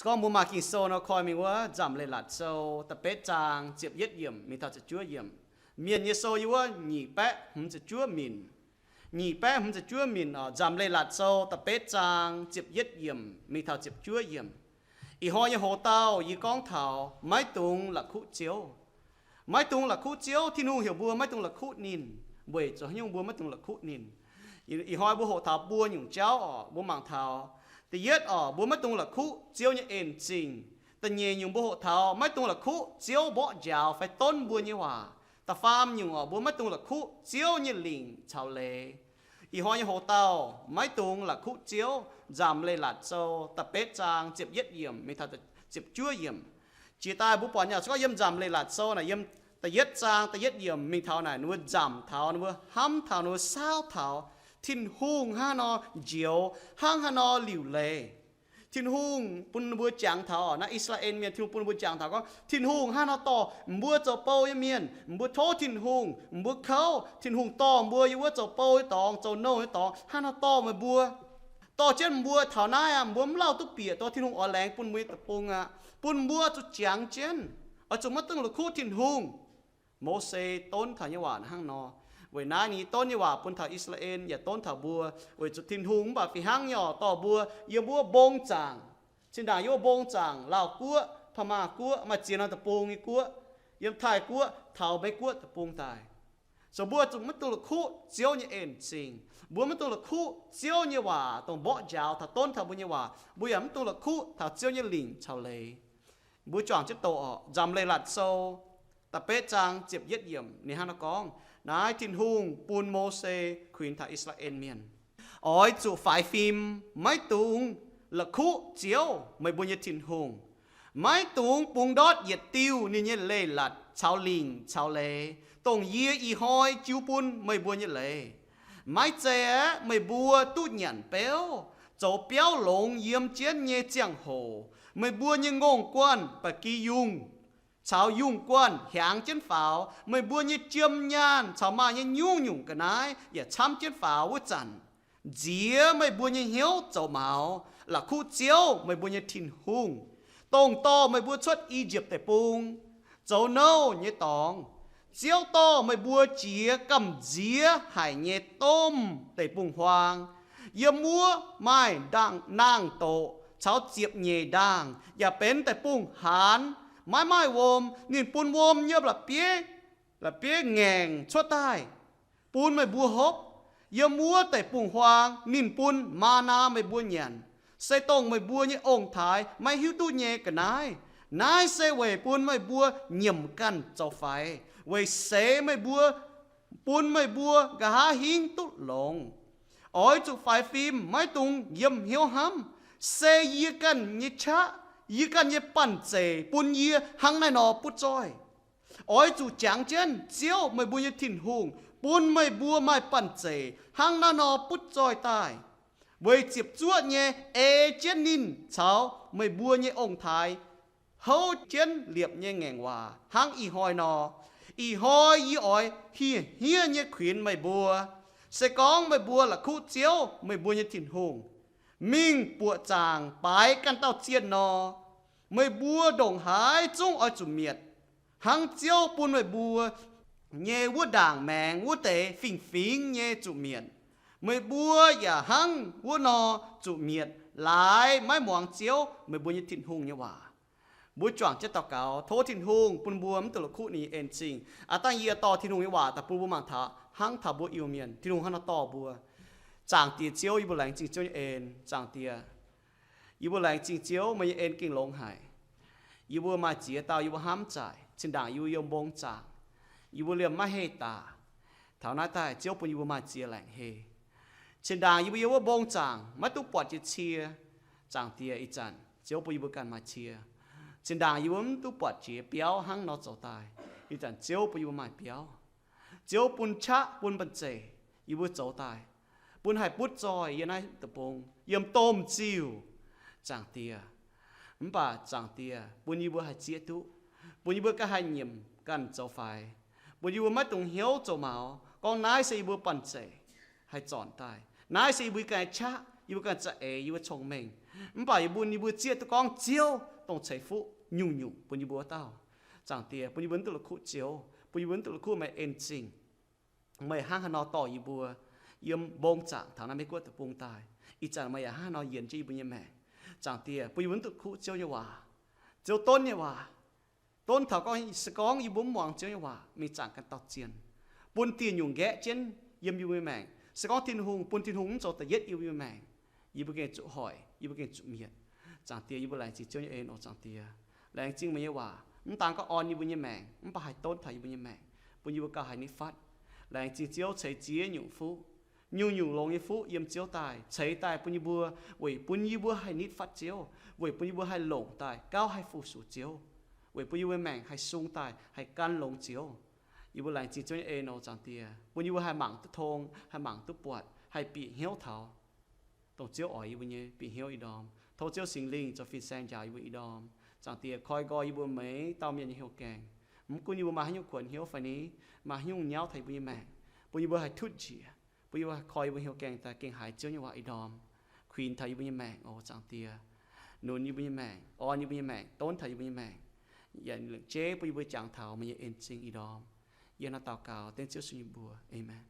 Gorngv mbuo maaih Ging-Sou nor, koi mingh wuov Nzamc Leiz-Latc Sou da'betv zaang ziepc yietv yiemc mingh taux ziepc juov yiemc. Mienh nyei sou yiem wuov nyic baeqv hmz ziepc juov minc. Nyic baeqv hmz ziepc juov minc oc. Nzamc Leiz-Latc Sou da'betv zaang ziepc yietv yiemc mingh taux ziepc juov yiemc. Ih hnoi nyei hoc-dauh yie gorngv taux maiv dungx la'kuqv Ziouv. Maiv dungx la'kuqv Ziouv. Tin-Hungh heuc mbuo maiv dungx la'kuqv ninh. Weic zuqc haaix nyungc mbuo maiv dungx la'kuqv ninh? Ih hnoi mbuo hoqc taux buo nyungc jauv oc. Mbuo mangc taux da'yietv oc, mbuo maiv dungx la'kuqv Ziouv nyei en zingh. Da'nyeic nyungc mbuo hoqc taux maiv dungx la'kuqv Ziouv mborqv njaaux fai donv mbuo nyei waac. Da'faam nyungc oc, mbuo maiv dungx la'kuqv Ziouv nyei lingc caux leiz. Ih hnoi nyei hoc-dauh maiv dungx la'kuqv Ziouv. Nzamc Leiz-Latc Sou da'betv zaang ziepc yietv yiemc mingh taux ziepc juov yiemc. Jiex daaih mbuo buatc nyei oc, se gorngv yiem Nzamc Leiz-Latc Sou naaic, yiem da'yietv zaang da'yietv yiemc mingh taux naaic, ninh mbuo nzamc taux, ninh mbuo hnamv taux, ninh mbuo saauv taux Tin-Hungh hnangv haaix nor njoux, hnangv haaix nor liuc leiz. Tin-Hungh bun mbuo jangx taux, naaiv I^saa^laa^en Mienh, Tin-Hungh bun mbuo jangx taux gorngv Tin-Hungh hnangv haaix nor dorh mbuo zoux bou nyei mienh. Mbuo tov Tin-Hungh, mbuo kouv, Tin-Hungh dorh mbuo yiem wuov zoux bou nyei dorngx, zoux nouh nyei dorngx, hnangv haaix nor dorh meih mbuo. Dorh jienv mbuo taux naaiv aqv, mbuo mv lauh duqv bieqc dorh Tin-Hungh oix laengz bun mbuo nyei deic-bung aqv. Bun mbuo zuqc jangx jienv, oix zuqc maiv dungx la'kuqv Tin-Hungh. Mose donv taux nyei waac hnangv nor. Weic naaiv ninh donv nyei waac bun taux I^saa^laa^en yaac donv taux mbuo, weic zuqc Tin-Hungh mv baac fih hnangv nyei oc, dorh mbuo yiem wuov mbong zaangc. Zinh ndaangc yiem wuov mbong zaangc, Laauh Guoqv, Paa^maa Guoqv, maaih ziex norm deic-bung nyei guoqv, yiem Taiv Guoqv taux Meiv Guoqv deic-bung daaih. So mbuo zuqc maiv dungx la'kuqv Ziouv nyei en zingh. Mbuo maiv dungx la'kuqv Ziouv nyei waac dongh mborqv njaaux taux donv taux mbuo nyei waac. Mbuo yaac maiv dungx la'kuqv taux Ziouv nyei lingc caux leiz. Mbuo juangc jienv doqc oc. Nzamc Leiz-Latc Sou da'betv zaang ziepc yietv yiemc ninh hnangv naaiv gorngv, naaiv Tin-Hungh bun Mose kuinx taux I^saa^laa^en Mienh, oix zuqc faix fim, maiv dungx la'kuqv Ziouv, meih mbuo nyei Tin-Hungh. Maiv dungx bungx ndortv yietc diuh ninh nyei leiz-latc caux lingc caux leiz, dongh yie ih hnoi jiu bun meih mbuo nyei leiz. Maiv zeiz aeqv, meih mbuo duqv nyanc beuv, zoux biauv longx yiem jienv nyei ziangh hoc, meih mbuo nyei ngongh guanh ba'gi yungh caux yungh guanh hiaangx jienv faaux, meih mbuo nyei jiem nyaanh caux maaih nyei nyungc-nyungc ga'naaiv yaac camv jienv faaux wuov zanc, nziex meih mbuo nyei hnyouv zoux maux, la'kuqv Ziouv, meih mbuo nyei Tin-Hungh, dongh dorh meih mbuo cuotv I^yipv Deic-Bung zoux nouh nyei dorngx. Ziouv dorh meih mbuo jiex gamh nziex haic nyei domh deic-bung-huaang. Yiem wuov maaih ndaangc, naang-doqc caux ziepc nyeic ndaangc, yaac benx deic-bung-haanz, maiv maaih wuom. Ninh bun wuom yiem la'bieiv, la'bieiv ngaengc cuotv daaih bun meih mbuo hopv. Yiem wuov deic-bung-huaang ninh bun maa^naa meih mbuo nyanc, se dongh meih mbuo nyei ong-taaix maiv hiuv duqv nyei ga'naaiv. Naaiv se weic bun meih mbuo nyiemc ganh zoux faix, weic seix meih mbuo, bun meih mbuo nqa'haav hingv duqv longx. Oix zuqc faix fim, maiv dungx yiem hnyouv hnamv, se yie ganh nyei qaqv, yie ganh nyei banh zeic bun yie hnangv naaiv nor butv zoih. Oix zuqc jangx jienv Ziouv, meih mbuo nyei Tin-Hungh, bun meih mbuo maaih banh zeic hnangv naaiv nor butv zoih daaih, weic ziepc zuoqv nyei ei jienv ninh caux meih mbuo nyei ong-taaix houv jienv liepc nyei ngaengc waac hnangv ih hnoi nor. Ih hnoi yie oix hieh hniev nyei kuinx meih mbuo, se gorngv meih mbuo la'kuqv Ziouv, meih mbuo nyei Tin-Hungh, mingh buoqc zaangc baaix ganh dauh zienh nor, meih mbuo ndongc haaix zungv oix zuqc mietc, hnangv Ziouv bun meih mbuo nyei wuov ndaangc maengx wuov deix fingx-fingx nyei zuqc mietc. Meih mbuo yaac hnangv wuov nor zuqc mietc, laaix maiv muangx Ziouv, meih mbuo nyei Tin-Hungh, nyei waac. Mbuo juangc jienv daux gaux, tov Tin-Hungh bun mbuo mv dungx la'kuqv ninh nyei en-zingh. Aav dangh yie dorh Tin-Hungh nyei waac daaih bun mbuo mangc taux hnangv taux mbuo Iu-Mienh, Tin-Hungh hnangv nor dorh mbuo. Zaangc Diex Ziouv, yie mbuo laengz zingh Ziouv nyei en. Zaangc Diex, yie mbuo laengz zingh Ziouv, meih nyei en gengh longx haic. Yie mbuo maaih ziex dauh yie mbuo hnamv zaaic. Zinh ndaangc yie mbuo yiem mbong zaangc, yie mbuo liemh maiv haih daaih. Taux naaiv daaih Ziouv bun yie mbuo maaih ziex laengc heh. Zinh ndaangc yie mbuo yiem wuov mbong zaangc maiv duqv buatc jiex cie. Zaangc Diex, ih zanc Ziouv bun yie mbuo ganh maaih cie. Zinh ndaangc yie mbuo mv duqv buatc jiex biauv hnangv nor zoux daaih. Ih zanc Ziouv bun yie mbuo maaih biauv. Ziouv bun qaqv, bun banh zeic yie mbuo zoux daaih, bun haih butv zoih yiem naaiv deic-bung, yiem domh ziuh. Zaangc Diex, mv baac Zaangc Diex bun yie mbuo haih zieqv duqv, bun yie mbuo ganh haih nyiemc ganh zoux faix, bun yie mbuo maiv dungx hnyouv zoux maux gorngv naaiv se yie mbuo banh zeic haih zornc daaih, naaiv se yie mbuo ganh qaqv, yie mbuo ganh za'eix, yie mbuo cong-mengh. Mv baac yie mbuo, yie mbuo zieqv duqv gorngv Ziouv dongh ceix fuqv nyungc-nyungc bun yie mbuo wuov dauh. Zaangc Diex, bun yie mbuo mv duqv la'kuqv Ziouv, bun yie mbuo mv duqv la'kuqv meih en zingh. Meih hnangv haaix nor dorh yie mbuo yiem mbong zaangc taux naaiv Meiv Guoqv deic-bung daaih, ih zanc meih yaac hnangv haaix nor yienx jienv yie mbuo nyei maengc. Zaangc Diex, bun yie mbuo mv duqv kuqv Ziouv nyei waac. Ziouv donv nyei waac, donv taux gorngv se gorngv yie mbuo mv muangx Ziouv nyei waac, mingh zaangc ganh dauh zien, bun dieh nyungc nqaeqv jienv yiem yie mbuo nyei maengc. Se gorngv Tin-Hungh, bun Tin-Hungh mv zoux da'yietv yie mbuo nyei maengc, yie mbuo gengh zuqc hoic, yie mbuo gengh zuqc mietc. Zaangc Diex, yie mbuo laengz zingh Ziouv nyei en oc. Zaangc Diex, laengz zingh meih nyei waac mv daan gorngv orn yie mbuo nyei maengc, mv baac haih donv taux yie mbuo nyei maengc, bun yie mbuo gauh haih nitv fatv. Laengz zingh Ziouv ceix ziex nyungc fuqv, nyungc-nyungc longx nyei fuqv yiem Ziouv daaih ceix daaih bun yie mbuo, weic bun yie mbuo haih nitv fatv Ziouv, weic bun yie mbuo haih longc daaih gauh haih fu-sux Ziouv, weic bun yie mbuo maengc haih sung daaih haih gan longx Ziouv. Yie mbuo laengz zingh Ziouv nyei en oc. Zaangc Diex, bun yie mbuo haih mangc duqv tong, haih mangc duqv buatc, haih bieqc hnyouv taux dongh Ziouv oix yie mbuo nyei bieqc hnyouv ih ndorm. Tov Ziouv Singx Lingh zoux fin-saeng njaaux yie mbuo ih ndorm. Zaangc Diex, koi nqoi yie mbuo maiv dauh mienh nyei hnyouv gaengh. Mv gunv yie mbuo maaih haaix nyungc kuonx hnyouv fai ni, maaih haaix nyungc nyauv taux yie mbuo nyei maengc, bun yie mbuo haih tutv njiec, bun yie mbuo haih koi yie mbuo hnyouv gaengh daaih gengh haiz Ziouv nyei waac ih ndorm kuinx taux yie mbuo nyei maengc oc. Zaangc Diex, nunc yie mbuo nyei maengc, orn yie mbuo nyei maengc, donv taux yie mbuo nyei maengc, yaac lengc jeiv bun yie mbuo jangx taux meih nyei en zingh ih ndorm. Yie hnangv daux gaux dengv Ziouv Yesu nyei mbuox. Aamen.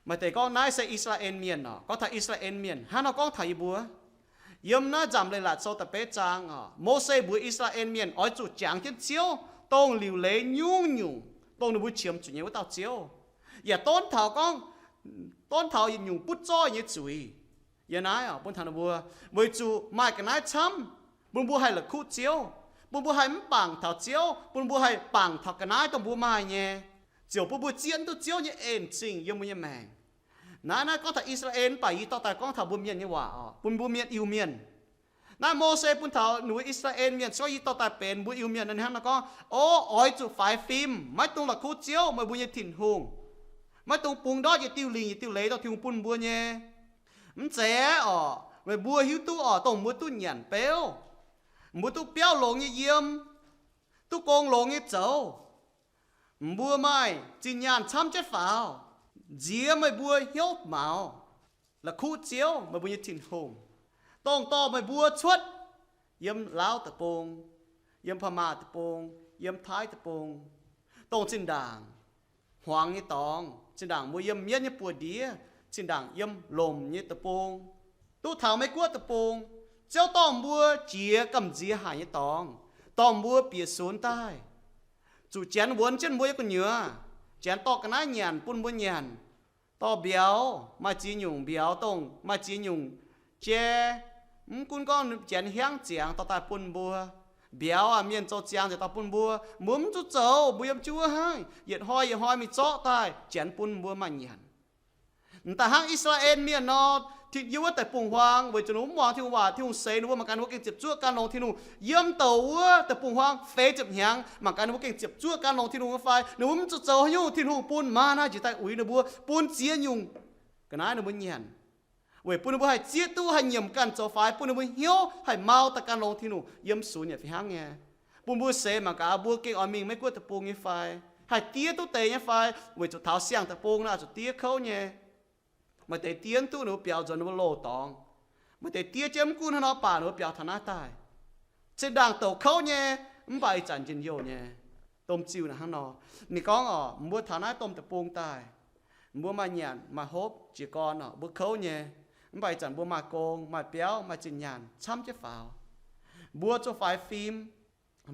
Maaih deix gorngv naaiv se I^saa^laa^en Mienh oc. Gorngv taux I^saa^laa^en Mienh, hnangv nor gorngv taux yie mbuo. Yiem naaiv Nzamc Leiz-Latc Sou da'betv zaang oc, Mose mbuox I^saa^laa^en Mienh oix zuqc jangx jienv Ziouv, dongh liuc leiz nyungc-nyungc, dongh ninh mbuo qiemx zuqc nyei wuov dauh Ziouv. Yaac donv taux gorngv, donv taux yietc nyungc butv zoih nyei zuiz. Yiem naaiv oc, bun taux ninh mbuo, weic zuqc maaih ga'naaiv camv, bun mbuo haih la'kuqv Ziouv, bun mbuo haih mv bangc taux Ziouv, bun mbuo haih bangc taux ga'naaiv dongh mbuo maaih nyei, ziouc bun mbuo zieqv duqv Ziouv nyei en zingh yiem mbuo nyei maengc. Naaiv, naaiv gorngv taux I^saa^laa^en, mv baac yie dorh daaih gorngv taux mbuo mienh nyei waac oc, bun mbuo mienh Iu-Mienh. Naaiv Mose bun taux ninh mbuo I^saa^laa^en Mienh, se gorngv yie dorh daaih benx mbuo Iu-Mienh nor, ninh hnangv nor gorngv, O, oix zuqc faix fim, maiv dungx la'kuqv Ziouv, meih mbuo nyei Tin-Hungh. Maiv dungx bungx ndortv yietc diuh lingc yietc diuh leiz dongh Tin-Hungh bun mbuo nyei. Mv zeiz oc, meih mbuo hiuv duqv oc, dongh mbuo duqv nyanc beuv, mbuo duqv biauv longx nyei yiem, duqv gong longx nyei zoux, mbuo maaih zinh nyaanh camv jienv faaux, nziex meih mbuo hnyouv maux, la'kuqv Ziouv, meih mbuo nyei Tin-Hungh, dongh dorh meih mbuo cuotv yiem Laauv Deic-Bung, yiem Paa^maa Deic-Bung, yiem Taiv Deic-Bung, dongh zinh ndaangc hmuangx nyei dorngx, zinh ndaangc mbuo yiem mienv nyei buoz-ndiev, zinh ndaangc yiem lomc nyei deic-bung, duqv taux Meiv-Guoqv deic-bung. Ziouv dorh mbuo jiex gamh nziex haic nyei dorngx, dorh mbuo bieqc sunx daaih, zuqc Janx wuonx jienv mbuo nyei gu'nyuoz, Janx dorh ga'naaiv nyanc bun mbuo nyanc, dorh mbiauz, maaih ziex nyungc mbiauz dongh maaih ziex nyungc jai, mv gunv gorngv Janx hiaangv ziangx dorh daaih bun mbuo. Mbiauz aac, mienh zoux ziangx nzengc dorh bun mbuo. Mbuo mv zuqc zoux, mbuo yiem jienv wuov hnangv, yietc hnoi yietc hnoi mingh zorqv daaih, Janx bun mbuo maaih nyanc. M'daaih hnangv I^saa^laa^en Mienh nor, yiem wuov deic-bung-huaang, weic zuqc ninh mbuo mv muangx Tin-Hungh waac, Tin-Hungh seix ninh mbuo, mangc gaax ninh mbuo gengh ziepc zuoqv gan longx Tin-Hungh. Yiem douc wuov deic-bung-huaang feix ziepc hnyangx, mangc gaax ninh mbuo gengh ziepc zuoqv gan longx Tin-Hungh nyei fai. Ninh mbuo mv zuqc zoux haaix nyungc, Tin-Hungh bun maanna njiec daaih uix ninh mbuo, bun ziex nyungc ga'naaiv ninh mbuo nyanc, weic bun ninh mbuo haih zieqv duqv haih nyiemc ganh zoux faix, bun ninh mbuo hnyouv haih mau daaih gan longx Tin-Hungh yiem sunx yaac fih hnangv nyei. Bun mbuo seix mangc gaax mbuo gengh oix mingh Meiv-Guoqv deic-bung nyei fai, haih diev duqv deix nyei fai, weic zuqc taux siang-deic-bung nor zuqc diev kouv nyei. Maaih deix diev mv duqv, ninh mbuo biaux nzuonx ninh mbuo loz-dorngx. Maaih deix diev jienv mv gunv hnangv nor baac ninh mbuo biaux taux naaiv daaih, zinh ndaangc douc kouv nyei, mv baac ih zanc njien-youh nyei. Domh ziuh naaic hnangv nor, ninh gorngv oc, mbuo taux naaiv domh deic-bung daaih, mbuo maaih nyanc maaih hopv jiez gorn oc, mbuo kouv nyei. Mv baac ih zanc mbuo maaih gong, maaih biauv, maaih zinh nyaanh camv jienv faaux. Mbuo zuqc faix fim.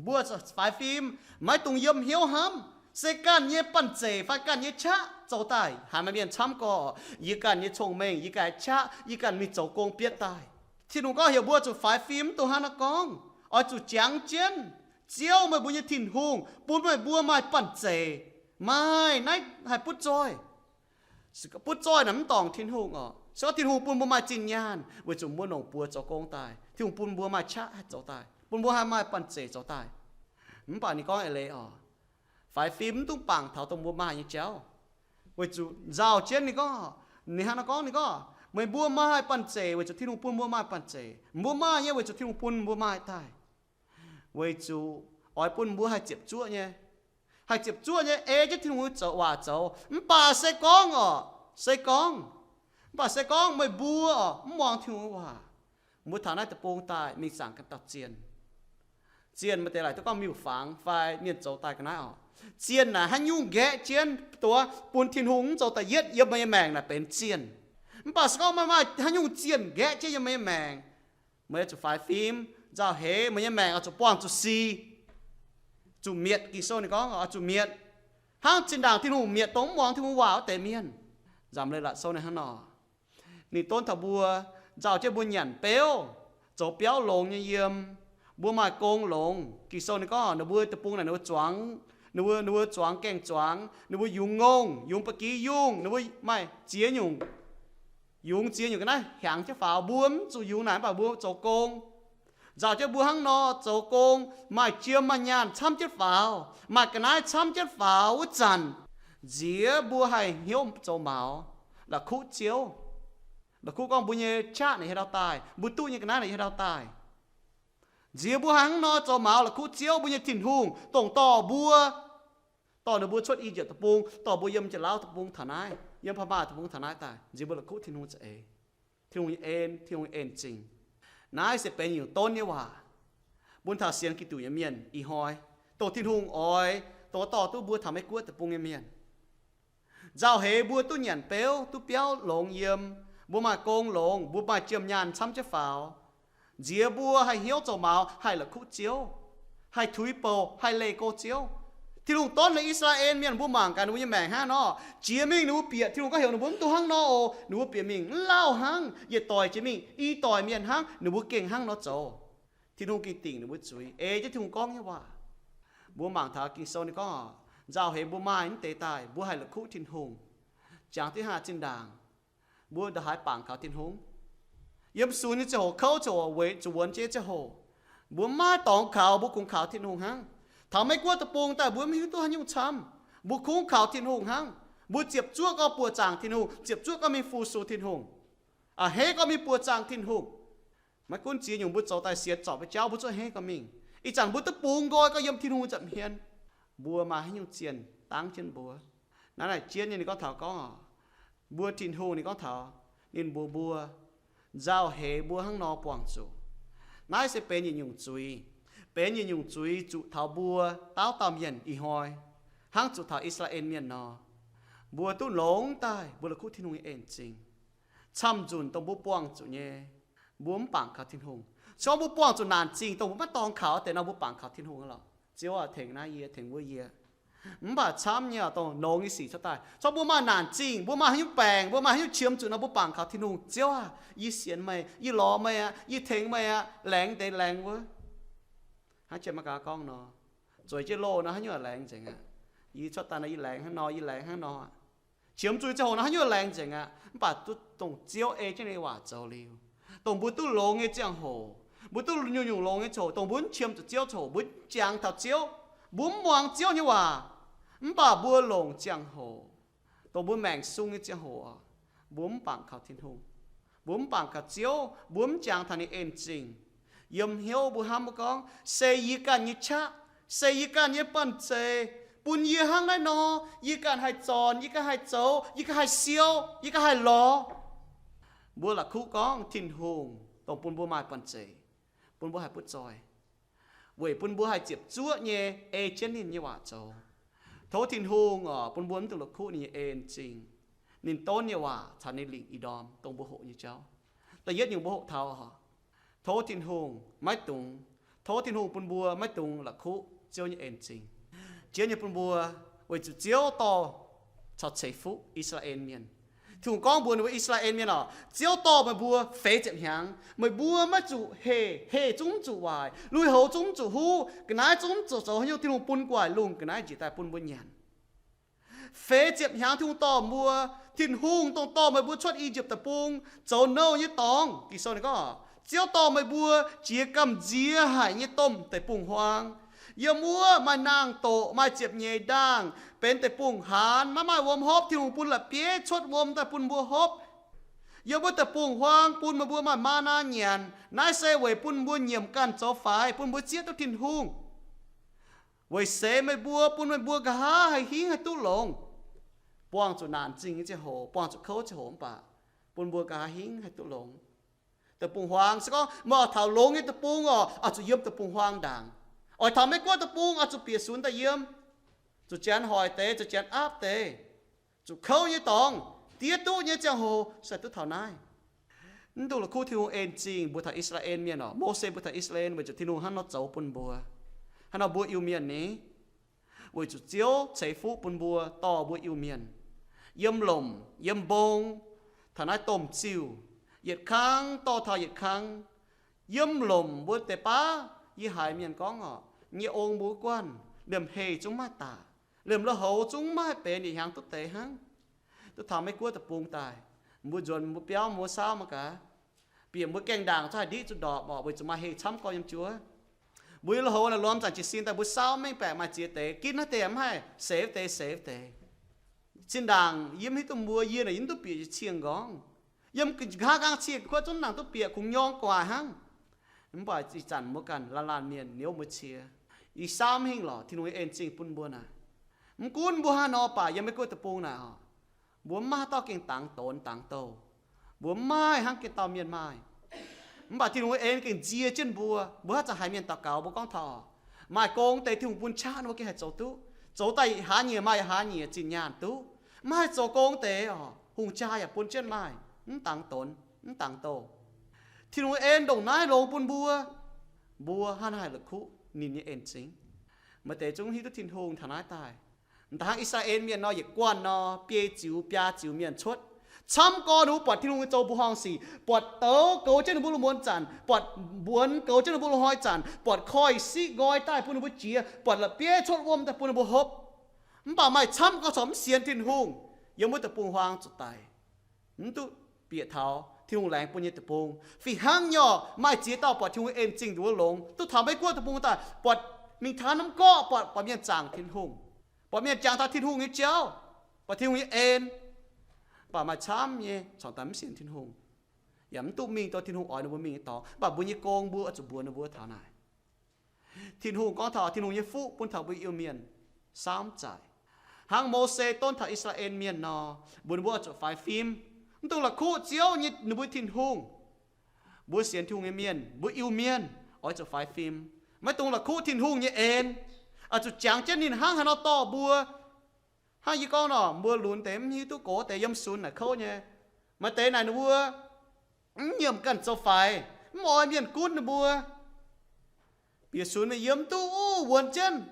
Mbuo zuqc faix fim, maiv dungx yiem hnyouv hnamv. Se ganh nyei banh zeic fai ganh nyei qaqv zoux daaih. Haiz maaih mienh camv gorqv, yie ganh nyei cong-mengh, yie ganh qaqv, yie ganh mingh zoux gong bietv daaih. Tin-Hungh gorngv heuc mbuo zuqc faix fim, mv dungx hnangv naaiv gorngv. Oix zuqc jangx jienv Ziouv, meih mbuo nyei Tin-Hungh, bun meih mbuo maaih banh zeic, maaih naaiv haih butv zoih. Butv zoih naaic mv dorngc Tin-Hungh oc. Se gorngv Tin-Hungh bun mbuo maaih zinh nyaanh weic zuqc mbuo longc buoz zoux gong daaih, Tin-Hungh bun mbuo maaih qaqv haih zoux daaih, bun mbuo haih maaih banh zeic zoux daaih. Mv baac ninh gorngv eix leiz oc, faix fim mv dungx bangc taux dongh mbuo maaih nyei jauv. Weic zuqc nzauh jienv ninh gorngv, ninh hnangv naaiv gorngv, ninh gorngv, meih mbuo maaih banh zeic weic zuqc Tin-Hungh bun mbuo maaih banh zeic. Mbuo maaih nyei weic zuqc Tin-Hungh bun mbuo maaih daaih. Weic zuqc oix bun mbuo haih ziepc zuoqv nyei, haih ziepc zuoqv nyei ei jienv Tin-Hungh nyei zoux waac zoux. Mv baac se gorngv oc, se gorngv, mv baac se gorngv meih mbuo oc mv muangx Tin-Hungh nyei waac, Mbuo taux naaiv deic-bung daaih mingh zaangc ganh dauh zienh. Zienh maaih deix laaic duqv gorngv miuc-fangx fai mienh zoux daaih ga'naaiv oc. Zienh naaic haaix nyungc nqaeqv jienv duqv bun Tin-Hungh zoux da'yietv yiem meih nyei maengc naaic benx zienh. Mv baac se gorngv maaih, maaih haaix nyungc zienh nqaeqv jienv yiem meih nyei maengc, meih zuqc faix fim, nzauh heix, meih nyei maengc oix zuqc buangh zuqc sic, zuqc mietc. Ging-Sou ninh gorngv oix zuqc mietc, hnangv zinh ndaangc Tin-Hungh mietc dongh mv muangx Tin-Hungh waac wuov deix mienh. Nzamc Leiz-Latc Sou ninh hnangv nor, ninh donv taux mbuo, nzauh jienv mbuo nyanc beuv, zoux biauv longx nyei yiem, mbuo maaih gong longx. Ging-Sou ninh gorngv ninh mbuo deic-bung naaic ninh mbuo zuangx, ninh mbuo, ninh mbuo zuangx gaeng-zuangx, ninh mbuo yungz ngongh, yungz ba'gi yungh, ninh mbuo maaih ziex nyungc, yungz ziex nyungc ga'naaiv hiaangx jienv faaux. Mbuo mv zuqc yungz naaic, mv baac mbuo zoux gong. Nzauh jienv mbuo hnangv nor zoux gong, maaih jiem maaih nyaanh camv jienv faaux, maaih ga'naaiv camv jienv faaux wuov zanc, nziex mbuo haih hnyouv zoux maux, la'kuqv Ziouv. La'kuqv gorngv mbuo nyei qaqv naaic hieh ndau daaih, mbuo duqv nyei ga'naaiv naaic hieh ndau daaih. Nziex mbuo haih hnangv nor zoux maux la'kuqv Ziouv, mbuo nyei Tin-Hungh, dongh dorh mbuo, dorh ninh mbuo cuotv I^yipv Deic-Bung, dorh mbuo yiem Janx-Lauv Deic-Bung taux naaiv, yiem Baav Maaih Deic-Bung taux naaiv daaih, nziex mbuo la'kuqv Tin-Hungh za'eix, Tin-Hungh nyei en, Tin-Hungh nyei en-zingh. Naaiv se benx nyungc donv nyei waac bun taux sienx Giduc nyei mienh ih hnoi, dongh Tin-Hungh oix, dongh dorh duqv mbuo taux Meiv Guoqv Deic-Bung nyei mienh. Nzauh heix mbuo duqv nyanc beuv, duqv biauv longx yiem, mbuo maaih gong longx, mbuo maaih jiem nyaanh camv jienv faaux, nziex mbuo haih hnyouv zoux maux, haih la'kuqv Ziouv, haih tuix bouc, haih leih go Ziouv. Tin-Hungh donv ninh I^saa^laa^en Mienh, mbuo mangc gaax ninh mbuo nyei maengc hnangv nor. Jiex mingh ninh mbuo bieqc, Tin-Hungh gorngv heuc ninh mbuo mv dungx hnangv nor oc. Ninh mbuo bieqc mingh mv lauh hnangv, yietc doic jiex mingh i doic mienh hnangv, ninh mbuo gengh hnangv nor zoux. Tin-Hungh gengh dingc ninh mbuo zuiz, ei jienv Tin-Hungh gorngv nyei waac. Mbuo mangc taux Ging-Sou ninh gorngv, nzauh heix mbuo maaih mv deix daaih, mbuo haih la'kuqv Tin-Hungh. Jangx diqv hnangv zinh ndaangc mbuo ndongc haaix bangc kaux Tin-Hungh? Yiem sunx nyei ziangh hoc, kouv ziangh hoc, weic zuqc wuonx jiex nyei ziangh hoc, mbuo mv maaih dorngx kaux, mbuo kungx kaux Tin-Hungh hnangv. Taux Meiv Guoqv Deic-Bung daaih mbuo mv hiuv duqv haaix nyungc camv, mbuo kungx kaux Tin-Hungh hnangv. Mbuo ziepc zuoqv gorngv buoqc zaangc Tin-Hungh, ziepc zuoqv gorngv mingh fu-sux Tin-Hungh, a'hneiv gorngv mingh buoqc zaangc Tin-Hungh. Maiv gunv ziex nyungc mbuo zoux daaih sienx zorpc nyei jauv, mbuo zuoqv a'hneiv gorngv mingh. Ih zanc mbuo duqv bungx nqoi gorngv yiem Tin-Hungh nza'hmien, mbuo maaih haaix nyungc zienh dangv jienv mbuo? Naaiv naaic jienv nyei ninh gorngv taux gorngv oc, mbuo Tin-Hungh ninh gorngv taux ninh mbuox mbuo, nzauh heix mbuo hnangv nor buangh zuqc. Naaiv se benx yietc nyungc zuiz, benx yietc nyungc zuiz zuqc taux mbuo dauh dauh mienh ih hnoi, hnangv zuqc taux I^saa^laa^en Mienh nor. Mbuo duqv longx daaih mbuo la'kuqv Tin-Hungh nyei en-zingh. Camv nzunc dongh mbuo buangh zuqc nyei, mbuo mv bangc kaux Tin-Hungh. Se gorngv mbuo buangh zuqc naanc zingh dongh mbuo maiv dorngx kaux deix nor, mbuo bangc kaux Tin-Hungh lorqc. Ziouv aah, tengx naaiv yie, tengx wuov yie. Mv baac camv nyei oc, dongh longx nyei sic cuotv daaih, se gorngv mbuo maaih naanc zingh, mbuo maaih haaix nyungc baengc, mbuo maaih haaix nyungc qiemx zuqc nor, mbuo bangc kaux Tin-Hungh. Ziouv aah, yie sienx meih, yie lorz meih aqv, yie tengx meih aqv, laengz deix laengz wuov. Hnangv Janx-Megaa gorngv nor, zueiz jienv loh nor haaix nyungc laengz nzengc aqv. Yie cuotv daaih nor yie laengz hnangv nor, yie laengz hnangv nor aqv. Qiemx zuqc nyei ziangh hoc nor haaix nyungc laengz nzengc aqv. Mv baac duqv dongh Ziouv ei jienv ninh nyei waac zoux liuz, dongh mbuo duqv longx nyei ziangh hoc, mbuo duqv nyungc-nyungc longx nyei ziangh hoc, dongh mbuo mv qiemx zuqc Ziouv ziangh hoc, mbuo mv jangx taux Ziouv, mbuo mv muangx Ziouv nyei waac, mv baac mbuo longc ziangh hoc, dongh mbuo maengc sung nyei ziangh hoc, mbuo mv bangc kaux Tin-Hungh, mbuo mv bangc kaux Ziouv, mbuo mv jangx taux ninh en-zingh. Yiem hnyouv mbuo hnamv mbuo gorngv, se yie ganh nyei qaqv, se yie ganh nyei banh zeic bun yie hnangv naaiv nor, yie ganh haih zornc, yie ganh haih zoux, yie ganh haih siou, yie ganh haih lorz. Mbuo la'kuqv gorngv Tin-Hungh dongh bun mbuo maaih banh zeic, bun mbuo haih butv zoih, weic bun mbuo haih ziepc zuoqv nyei ei jienv ninh nyei waac zoux. Tov Tin-Hungh oc, bun mbuo mv dungx la'kuqv ninh nyei en-zingh, ninh donv nyei waac caux ninh lingc ih ndorm dongh mbuo hoqc nyei jauv. Da'yietv nyungc mbuo hoqc taux oc, tov Tin-Hungh maiv dungx, tov Tin-Hungh bun mbuo maiv dungx la'kuqv Ziouv nyei en-zingh. Jienv nyei bun mbuo, weic zuqc Ziouv dorh caux ceix fuqv I^saa^laa^en Mienh. Tin-Hungh gorngv mbuox ninh mbuo I^saa^laa^en Mienh oc, Ziouv dorh meih mbuo feix ziepc hnyangx, meih mbuo maiv zuqc heh, heh zungv mv zuqc waaic, lui-houx zungv mv zuqc huv, ga'naaiv zungv mv zuqc zoux haaix nyungc, Tin-Hungh bun gu'nguaaic lungh ga'naaiv njiec daaih bun mbuo nyanc. Feix ziepc hnyangx Tin-Hungh dorh mbuo, Tin-Hungh dongh dorh meih mbuo cuotv I^yipv Deic-Bung, zoux nouh nyei dorngx. Ging-Sou ninh gorngv, Ziouv dorh meih mbuo jiex gamh nziex haic nyei domh deic-bung-huaang. Yiem wuov maaih naang-doqc, maaih ziepc nyeic ndaangh, benx deic-bung-haanz, maiv maaih wuom hopv. Tin-Hungh bun la'bieiv cuotv wuom daaih bun mbuo hopv. Yiem wuov deic-bung-huaang bun meih mbuo maaih maa^naa nyanc. Naaiv se weic bun mbuo nyiemc ganh zoux faix, bun mbuo zieqv duqv Tin-Hungh. Weic seix meih mbuo, bun meih mbuo nqa'haav haih hingv haih duqv longx. Buangh zuqc naanc zingh nyei ziangh hoc, buangh zuqc kouv ziangh hoc mv baac bun mbuo nqa'haav hingv haih duqv longx. Deic-bung-huaang se gorngv meih oix taux longx nyei deic-bung oc, oix zuqc yiem deic-bung-huaang ndaangc. Oix taux Meiv-Guoqv deic-bung oix zuqc bieqc sunx daaih yiem, zuqc janx hoic deix, zuqc janx aapv deix, zuqc kouv nyei dorngx, diev duqv nyei ziangh hoc se duqv taux naaiv. Mv dungx la'kuqv Tin-Hungh en zingh mbuo taux I^saa^laa^en Mienh oc. Mose mbuo taux I^saa^laa^en weic zuqc Tin-Hungh hnangv nor zoux bun mbuo, hnangv nor mbuo Iu-Mienh ni, weic zuqc Ziouv ceix fuqv bun mbuo dorh mbuo Iu-Mienh yiem lomc yiem mbong, taux naaiv domh ziuh, yietc kang dorh taux yietc kang. Yiem lomc mbuo deix baav, yie haiz mienh gorngv oc, nyei ong mbuo guanh, liemh heh zungv maaih daaih, liemh lui-houx zungv maaih benx yietc hnyangx duqv deix hnangv. Duqv taux Meiv-Guoqv deic-bung daaih, mbuo nzuonx mbuo biauv mbuo saauv mangc gaax, bieqc mbuo gaengh ndaangc zungv haih ndiqv zuqc ndorpc oc, weic zuqc maaih heh camv gorx yiem juov. Mbuo nyei lui-houx naaic lorz zanc jiez sin daaih mbuo saauv mengh baeqc maaih ziex deix, ginv naaiv deix mv haih, seix wuov deix seix wuov deix. Zinh ndaangc yie mv hiuv duqv mbuo, yie naaic yie mv duqv bieqc yietc cing nqorngv. Yiem nqa'haav nqaang cing kuotv zungv nangc duqv bieqc kungx nyorng gu'nguaaic hnangv. Mv baac ih zanc mbuo ganh laanh laanh mienh niouv mbuo cie. Ih saauv mv hingh lorqc, Tin-Hungh nyei en zingh bun mbuo naaic. Mv gunv mbuo haaix nor baac yiem Meiv-Guoqv deic-bung naaic oc, mbuo mv maaih haaix dauh gengh dangx donx dangx douh. Mbuo mv maaih hnangv gengh dauh mienh maaih. Mv baac Tin-Hungh nyei en gengh nzie jienv mbuo. Mbuo haaix zanc haiz mienh daux gaux mbuo gorngv taux, maaih gong deix Tin-Hungh bun qaqv nor mbuo gengh haih zoux duqv. Zoux daaih yietc hlaax nyieqc maaih yietc hlaax nyieqc zinh nyaanh duqv. Mv maaih zoux gong deix oc, hungh jaa yaac bun jienv maaih, mv dangx donx, mv dangx douh. Tin-Hungh nyei en ndongc naaiv longx bun mbuo, mbuo hnangv naaiv haih la'kuqv ninh nyei en zingh. Maaih deix zungv hiuv duqv Tin-Hungh taux naaiv daaih, m'daaih hnangv I^saa^laa^en Mienh nor, yietc guanh nor, biei ziux biaa ziux mienh cuotv. Camv gorx ninh mbuo buatc Tin-Hungh nyei zoux mbuoqc horngh sic, buatc douz goux jienv ninh mbuo lungh muonz zanc, buatc mbuonx goux jienv ninh mbuo lungh hnoi zanc, buatc koiv-siqv nqoi daaih bun ninh mbuo jiex, buatc la'bieiv cuotv wuom daaih bun ninh mbuo hopv. Mv baac maaih camv gorx corc mv sienx Tin-Hungh, yiem wuov deic-bung-huaang zuqc daic, mv duqv bieqc taux Tin-Hungh laengz bun nyei deic-bung. Fih hnangv nyei oc, maaih ziex dauh buatc Tin-Hungh en zingh nduov longx, duqv taux Meiv-Guoqv deic-bung daaih, buatc mingh taux norm gorqv, buatc, buatc mienh zaangc Tin-Hungh, buatc mienh jangx taux Tin-Hungh nyei jauv, buatc Tin-Hungh nyei en. Mv baac maaih camv nyei corc daaih mv sienx Tin-Hungh, yaac mv duqv mingh dorh Tin-Hungh oix ninh mbuo mingh nyei dorngx. Mv baac mbuo nyei gong mbuo oix zuqc mbuox ninh mbuo taux naaic. Tin-Hungh gorngv taux Tin-Hungh nyei fuqv bun taux mbuo Iu-Mienh saamv zaic, hnangv Mose donv taux I^saa^laa^en Mienh nor, mbuox ninh mbuo oix zuqc faix fim. Mv dungx la'kuqv Ziouv nyei ninh mbuo Tin-Hungh. Mbuo sienx Tin-Hungh nyei mienh, mbuo Iu-Mienh oix zuqc faix fim. Maiv dungx la'kuqv Tin-Hungh nyei en, oix zuqc jangx jienv ninh hnangv haaix nor dorh mbuo. Hnangv yie gorngv nor, mbuo lunx deix mv hiuv duqv gox deix yiem sunx naaic kouv nyei. Maaih deix naaic ninh mbuo mv nyiemc ganh zoux faix, mv oix mienh gunv ninh mbuo. Bieqc sunx mingh yiem mv duqv, wuonx jienv.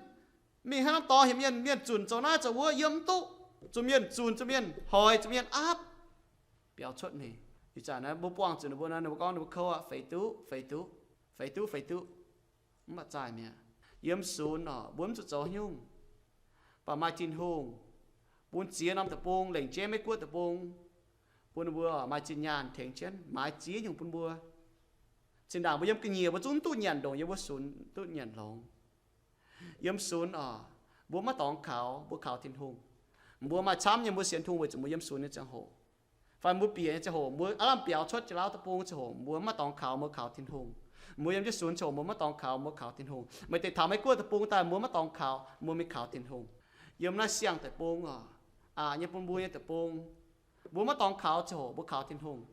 Mingh haaix norm dorngx heuc mienh, mienh zunc zoux naaiv zoux wuov yiem mv duqv, zuqc mienh zunc, zuqc mienh hoic, zuqc mienh aapv, biaux cuotv mingh. Ih zanc naaiv mbuo buangh zuqc ninh mbuo nor, ninh mbuo gorngv ninh mbuo kouv aqv, feix duqv, feix duqv, feix duqv, feix duqv. Mv baac zaih mi'aqv. Yiem sunx oc, mbuo mv zuqc zoux haaix nyungc. Mv baac maaih Tin-Hungh bun ziex norm deic-bung, lengc jeiv Meiv-Guoqv deic-bung, bun ninh mbuo maaih zinh nyaanh tengx jienv maaiz ziex nyungc bun mbuo. Zinh ndaangc mbuo yiem ga'nyiec mbuo zungv mv duqv nyanc ndongc yiem wuov sunx duqv nyanc longx. Yiem sunx oc, mbuo maiv dorngx kaux, mbuo kaux Tin-Hungh. Mbuo maaih camv nyei mbuo sienx Tin-Hungh weic zuqc mbuo yiem sunx nyei ziangh hoc, fai mbuo bieqc nyei ziangh hoc, mbuo aav lamh biaux cuotv jiex lauv deic-bung ziangh hoc, mbuo maiv dorngx kaux, mbuo kaux Tin-Hungh. Mbuo yiem jienv sunx ziangh hoc mbuo maiv dorngx kaux, mbuo kaux Tin-Hungh. Maaih deix taux Meiv-Guoqv deic-bung daaih mbuo maiv dorngx kaux, mbuo mingh kaux Tin-Hungh. Yiem naaiv siang-deic-bung oc, aqc nyei bun mbuo nyei deic-bung, mbuo maiv dorngx kaux ziangh hoc mbuo kaux Tin-Hungh.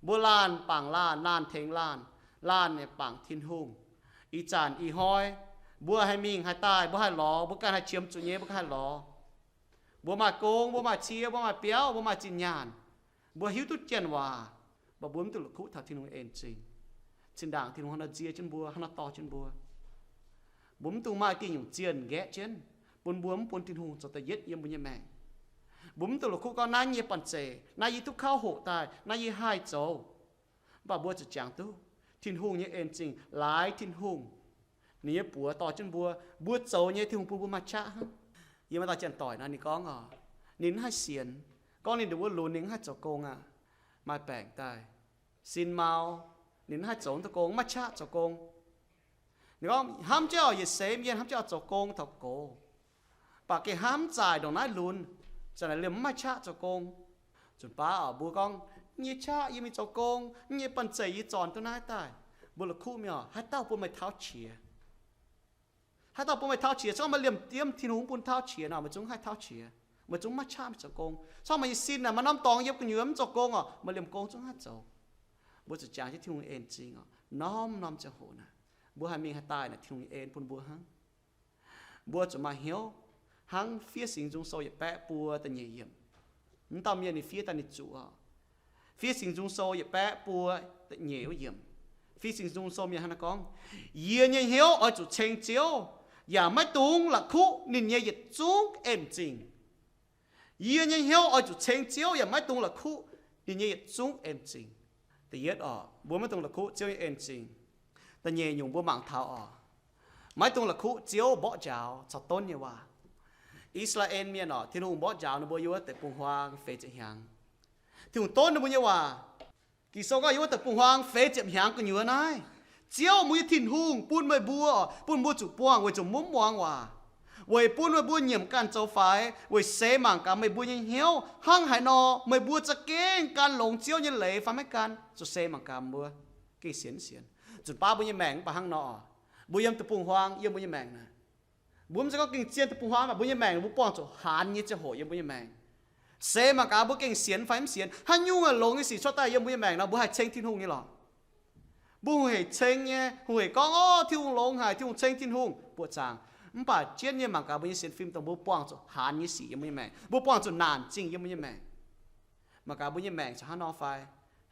Mbuo laanh bangc laanh, laanh tengx laanh, laanh bangc Tin-Hungh. Ih zanc ih hnoi mbuo haih mingh haih daaih, mbuo haih lorz, mbuo ganh haih qiemx zuqc nyei mbuo ganh haih lorz. Mbuo maaih gong, mbuo maaih cie, mbuo maaih biauv, mbuo maaih zinh nyaanh, mbuo hiuv duqv janx waac, mv baac mbuo mv duqv la'kuqv taux Tin-Hungh en zingh. Zinh ndaangc Tin-Hungh hnangv naaiv nzie jienv mbuo, hnangv naaiv dorh jienv mbuo. Mbuo mv dungx maaih diuh nyungc zienh nqaeqv jienv, bun mbuo mv bun Tin-Hungh zoux da'yietv yiem mbuo nyei maengc. Mbuo mv dungx la'kuqv gorngv naaiv nyei banh zeic, naaiv yie duqv kauv hoqc daaih, naaiv yie haih zoux. Mv baac mbuo zuqc jangx duqv Tin-Hungh nyei en zingh, laaix Tin-Hungh, ninh nyei buoz dorh jienv mbuo, mbuo zoux nyei Tin-Hungh bun mbuo maaih qaqv hnangv. Yiem maaih dauh janx-doic naaic ninh gorngv oc, ninh mv haih sienx, gorngv ninh ndongc wuov lunx ninh mv haih zoux gong aqv. Maaih baengc daaih, sin mau, ninh mv haih zoux duqv gong, mv maaih qaqv zoux gong. Ninh gorngv hnamv jienv oix yietc seix mienh hnamv jienv oix zoux gong taux gox, mv baac gengh hnamv zaaic ndongc naaiv lunx, zaaic naaic liemh mv maaih qaqv zoux gong. Zunc baav oc, mbuo gorngv, nyei qaqv yie mingh zoux gong, nyei banh zeic yie zornc duqv naaiv daaih. Mbuo la'kuqv mingh oc, haaix dauh bun meih tauv qiex? Haaix dauh bun meih tauv qiex? Se gorngv meih liemh diemv Tin-Hungh mv bun tauv qiex nor, meih zungv haih tauv qiex. Meih zungv maiv qaqv mingh zoux gong. Se gorngv meih nyei sin naaic maaih norm dorngx yiem gu'nyuoz mv zoux gong oc, meih liemh gong zungv haih zoux. Mbuo zuqc jangx jienv Tin-Hungh en zingh oc. Norm-norm ziangh hoc naaic, mbuo haih mingh haih daaih naaic, Tin-Hungh nyei en bun mbuo hnangv. Mbuo zuqc maaih hnyouv hnangv fiev Singx Nzung Sou yietc baeqv buo da'nyeic yiemc. Mv dauh mienh ninh fiev daaih ninh zuqc oc. Fiev Singx Nzung Sou yietc baeqv buo da'nyeic wuov yiemc. Fiev Singx Nzung Sou mienh hnangv naaiv gorngv, Yie nyei hnyouv oix zuqc ceng Ziouv, yaac maiv dungx la'kuqv ninh nyei yietc zungv en zingh. Yie nyei hnyouv oix zuqc ceng Ziouv yaac maiv dungx la'kuqv ninh nyei yietc zungv en zingh. Da'yietv oc, mbuo maiv dungx la'kuqv Ziouv nyei en zingh. Da'nyeic nyungc mbuo mangc taux oc, maiv dungx la'kuqv Ziouv mborqv njaaux caux donv nyei waac. I^saa^laa^en Mienh oc, Tin-Hungh mborqv njaaux ninh mbuo yiem wuov deic-bung-huaang feix ziepc hnyangx. Tin-Hungh donv ninh mbuo nyei waac. Ging-Sou gorngv yiem wuov deic-bung-huaang feix ziepc hnyangx gu'nyuoz naaiv, Ziouv mbuo nyei Tin-Hungh bun meih mbuo, bun mbuo zuqc buangh weic zuqc mbuo mv muangx waac, weic bun meih mbuo nyiemc ganh zoux faix, weic seix mangc gaax meih mbuo nyei hnyouv hnangv haaix nor, meih mbuo za'gengh gan longx Ziouv nyei leiz fai maiv gan, zuqc seix mangc gaax mbuo gengh sienx mv sienx. Nzunc baav mbuo nyei maengc mv baac hnangv nor oc. Mbuo yiem deic-bung-huaang, yiem mbuo nyei maengc naaic, mbuo mv zeiz gorngv gengh zien deic-bung-huaang, mv baac mbuo nyei maengc mbuo buangh zuqc haanz nyei ziangh hoc yiem mbuo nyei maengc. Seix mangc gaax mbuo gengh sienx fai mv sienx. Haaix nyungc longx nyei sic cuotv daaih yiem mbuo nyei maengc nor, mbuo haih ceng Tin-Hungh nyei lorqc. Mbuo hungh hec ceng nyei, hungh hec gorngv, Orv, Tin-Hungh longx haic, Tin-Hungh ceng Tin-Hungh, buoqc zaangc. Mv baac jienv nyei mangc gaax mbuo nyei sienx fim dongh mbuo buangh zuqc haanz nyei sic yiem mbuo nyei maengc, mbuo buangh zuqc naanc zingh yiem mbuo nyei maengc. Mangc gaax mbuo nyei maengc corc hnangv nor fai,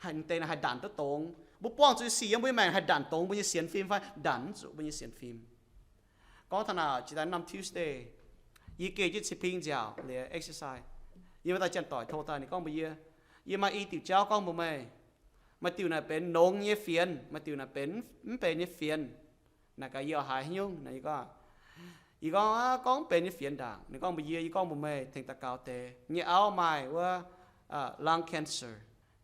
haih deix naaic haih ndanc duqv dongz. Mbuo buangh zuqc nyei sic yiem mbuo nyei maengc haih ndanc dongz mbuo nyei sienx fim fai ndanc mv zuqc mbuo nyei sienx fim. Gorngv taux naaic, jiex daaih norm Tuesday, yie geh jienv ciping nziaauc liuz exercise, yie maaih dauh janx-doic tov daaih, ninh gorngv mbuox yie, yie maaih i diuc jauv gorngv mbuox meih. Maaih diuc naaic benx nongx nyei fienx, maaih diuc naaic benx mv benx nyei fienx. Naaic gaax yie oix haiz haaix nyungc naaic, yie gorngv, yie gorngv, Aav, gorngv mv benx nyei fienx ndaangc. Ninh gorngv mbuox yie, yie gorngv mbuox meih tengx daux gaux deix, yie nyei auv maaih wuov lung cancer.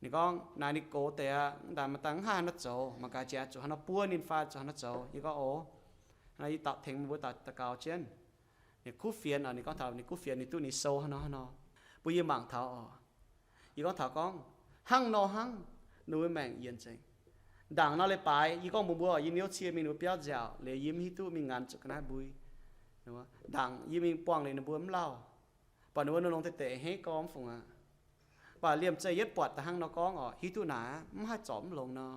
Ninh gorngv naaic ninh gox deix aqv, mv daaih maaih dangh mv haih haaix nor zoux, mangc gaax jiex zuqc haaix nor buov ninh fai zuqc haaix nor zoux. Yie gorngv, Ov, yie daaih tengx mbuo daaih daux gaux jienv. Ninh kuv fienx, ninh gorngv taux ninh kuv fienx, ninh duqv ninh sou hnangv nor hnangv nor, bun yie mangc taux oc. Yie gorngv taux gorngv, hnangv nor hnangv, ninh mbuo maengc yienc nzengc. Ndaangc nor leiz-baaix yie gorngv mbuox mbuo, yie niouv cie mingh ninh mbuo biauv nziaauc liuz, yie mv hiuv duqv mingh nganx zuqc ga'naaiv mbui. Ndaangc yie mingh buangh liuz ninh mbuo mv lauh, baac ninh mbuo nor longx deix deix, a'hneiv gormx fungc aqv. Baac liemh zeih yietv buatc da'hnangv nor gorngv oc, hiuv duqv naaic mv haih zorc mv longx nor,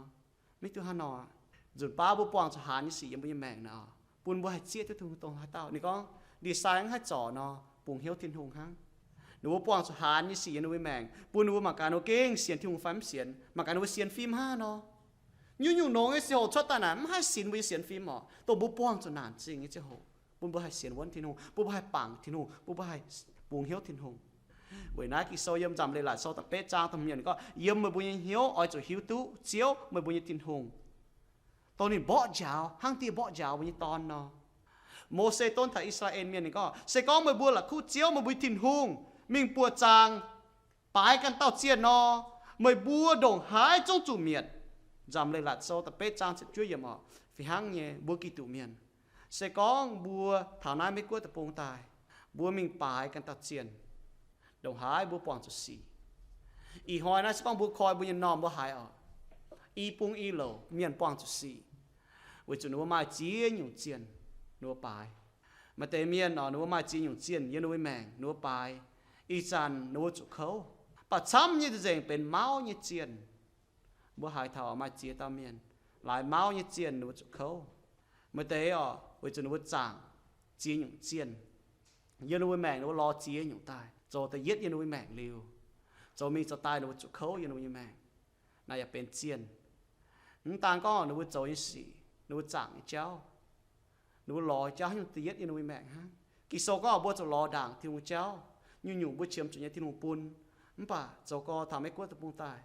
mv hiuv duqv hnangv nor aqv. Nzunc baav mbuo buangh zuqc haanz nyei sic yiem mbuo nyei maengc naaic oc, bun mbuo haih zieqv duqv Tin-Hungh dongh haaix dauh. Ninh gorngv, ndie-sai mv haih zorc nor, bungx hnyouv Tin-Hungh hnangv. Ninh mbuo buangh zuqc haanz nyei sic yiem ninh mbuo nyei maengc, bun ninh mbuo mangc gaax ninh mbuo gengh sienx Tin-Hungh fai mv sienx, mangc gaax ninh mbuo sienx fim hnangv nor. Nyungc-nyungc nongx nyei ziangh hoc cuotv daaih naaic mv haih sinx mbuo nyei sienx fim oc, dongh mbuo buangh zuqc naanc zingh nyei ziangh hoc, bun mbuo haih sienx wuonv Tin-Hungh, bun mbuo haih bangc Tin-Hungh, bun mbuo haih bungx hnyouv Tin-Hungh. Weic naaiv Ging-Sou yiem Nzamc Leiz-Latc Sou da'betv zaang da'hmz yiemc ninh gorngv, yiem meih mbuo nyei hnyouv oix zuqc hiuv duqv Ziouv, meih mbuo nyei Tin-Hungh, dongh ninh mborqv njaaux hnangv dieh mborqv njaaux mbuo nyei dorn nor. Mose donv taux I^saa^laa^en Mienh, ninh gorngv, se gorngv meih mbuo la'kuqv Ziouv, meih mbuo Tin-Hungh, mingh buoqc zaangc baaix ganh dauh zienh nor, meih mbuo ndongc haaix zungv zuqc mietc. Nzamc Leiz-Latc Sou da'betv zaang ziepc juov yiemc oc. Fih hnangv nyei, mbuo Giduc Mienh, se gorngv mbuo taux naaiv Meiv Guoqv deic-bung daaih, mbuo mingh baaix ganh dauh zienh, ndongc haaix mbuo buangh zuqc sic. Ih hnoi naaiv se gorngv mbuo koi mbuo nyei normh mbuo haiz oc, i bung i louc mienh buangh zuqc sic, weic zuqc ninh mbuo maaih ziex nyungc zienh ninh mbuo baaix. Maaih deix mienh oc, ninh mbuo maaih ziex nyungc zienh yiem ninh mbuo maengc ninh mbuo baaix. Ih zanc ninh mbuo zuqc kouv, baac camv nyei nzengc benx mauv nyei zienh. Mbuo haiz taux maaih ziex dauh mienh, laaix mauv nyei zienh ninh mbuo zuqc kouv. Maaih deix oc, weic zuqc ninh mbuo zaangc ziex nyungc zienh yiem ninh mbuo maengc, ninh mbuo lorz ziex nyungc daaih, zoux da'yietv yiem ninh mbuo maengc liuz, zoux mingh zoux daaih ninh mbuo zuqc kouv yiem ninh mbuo nyei maengc. Naaiv yaac benx zienh. Mv daan gorngv ninh mbuo zoux nyei sic, ninh mbuo zaangc nyei jauv, ninh mbuo lorz jauv haaix nyungc da'yietv yiem ninh mbuo maengc hnangv. Ging-Sou gorngv mbuo zuqc lorz ndaangc Tin-Hungh jauv. Nyungc-nyungc mbuo qiemx zuqc nyei Tin-Hungh bun. Mv baac zoux gorx taux Meiv Guoqv deic-bung daaih,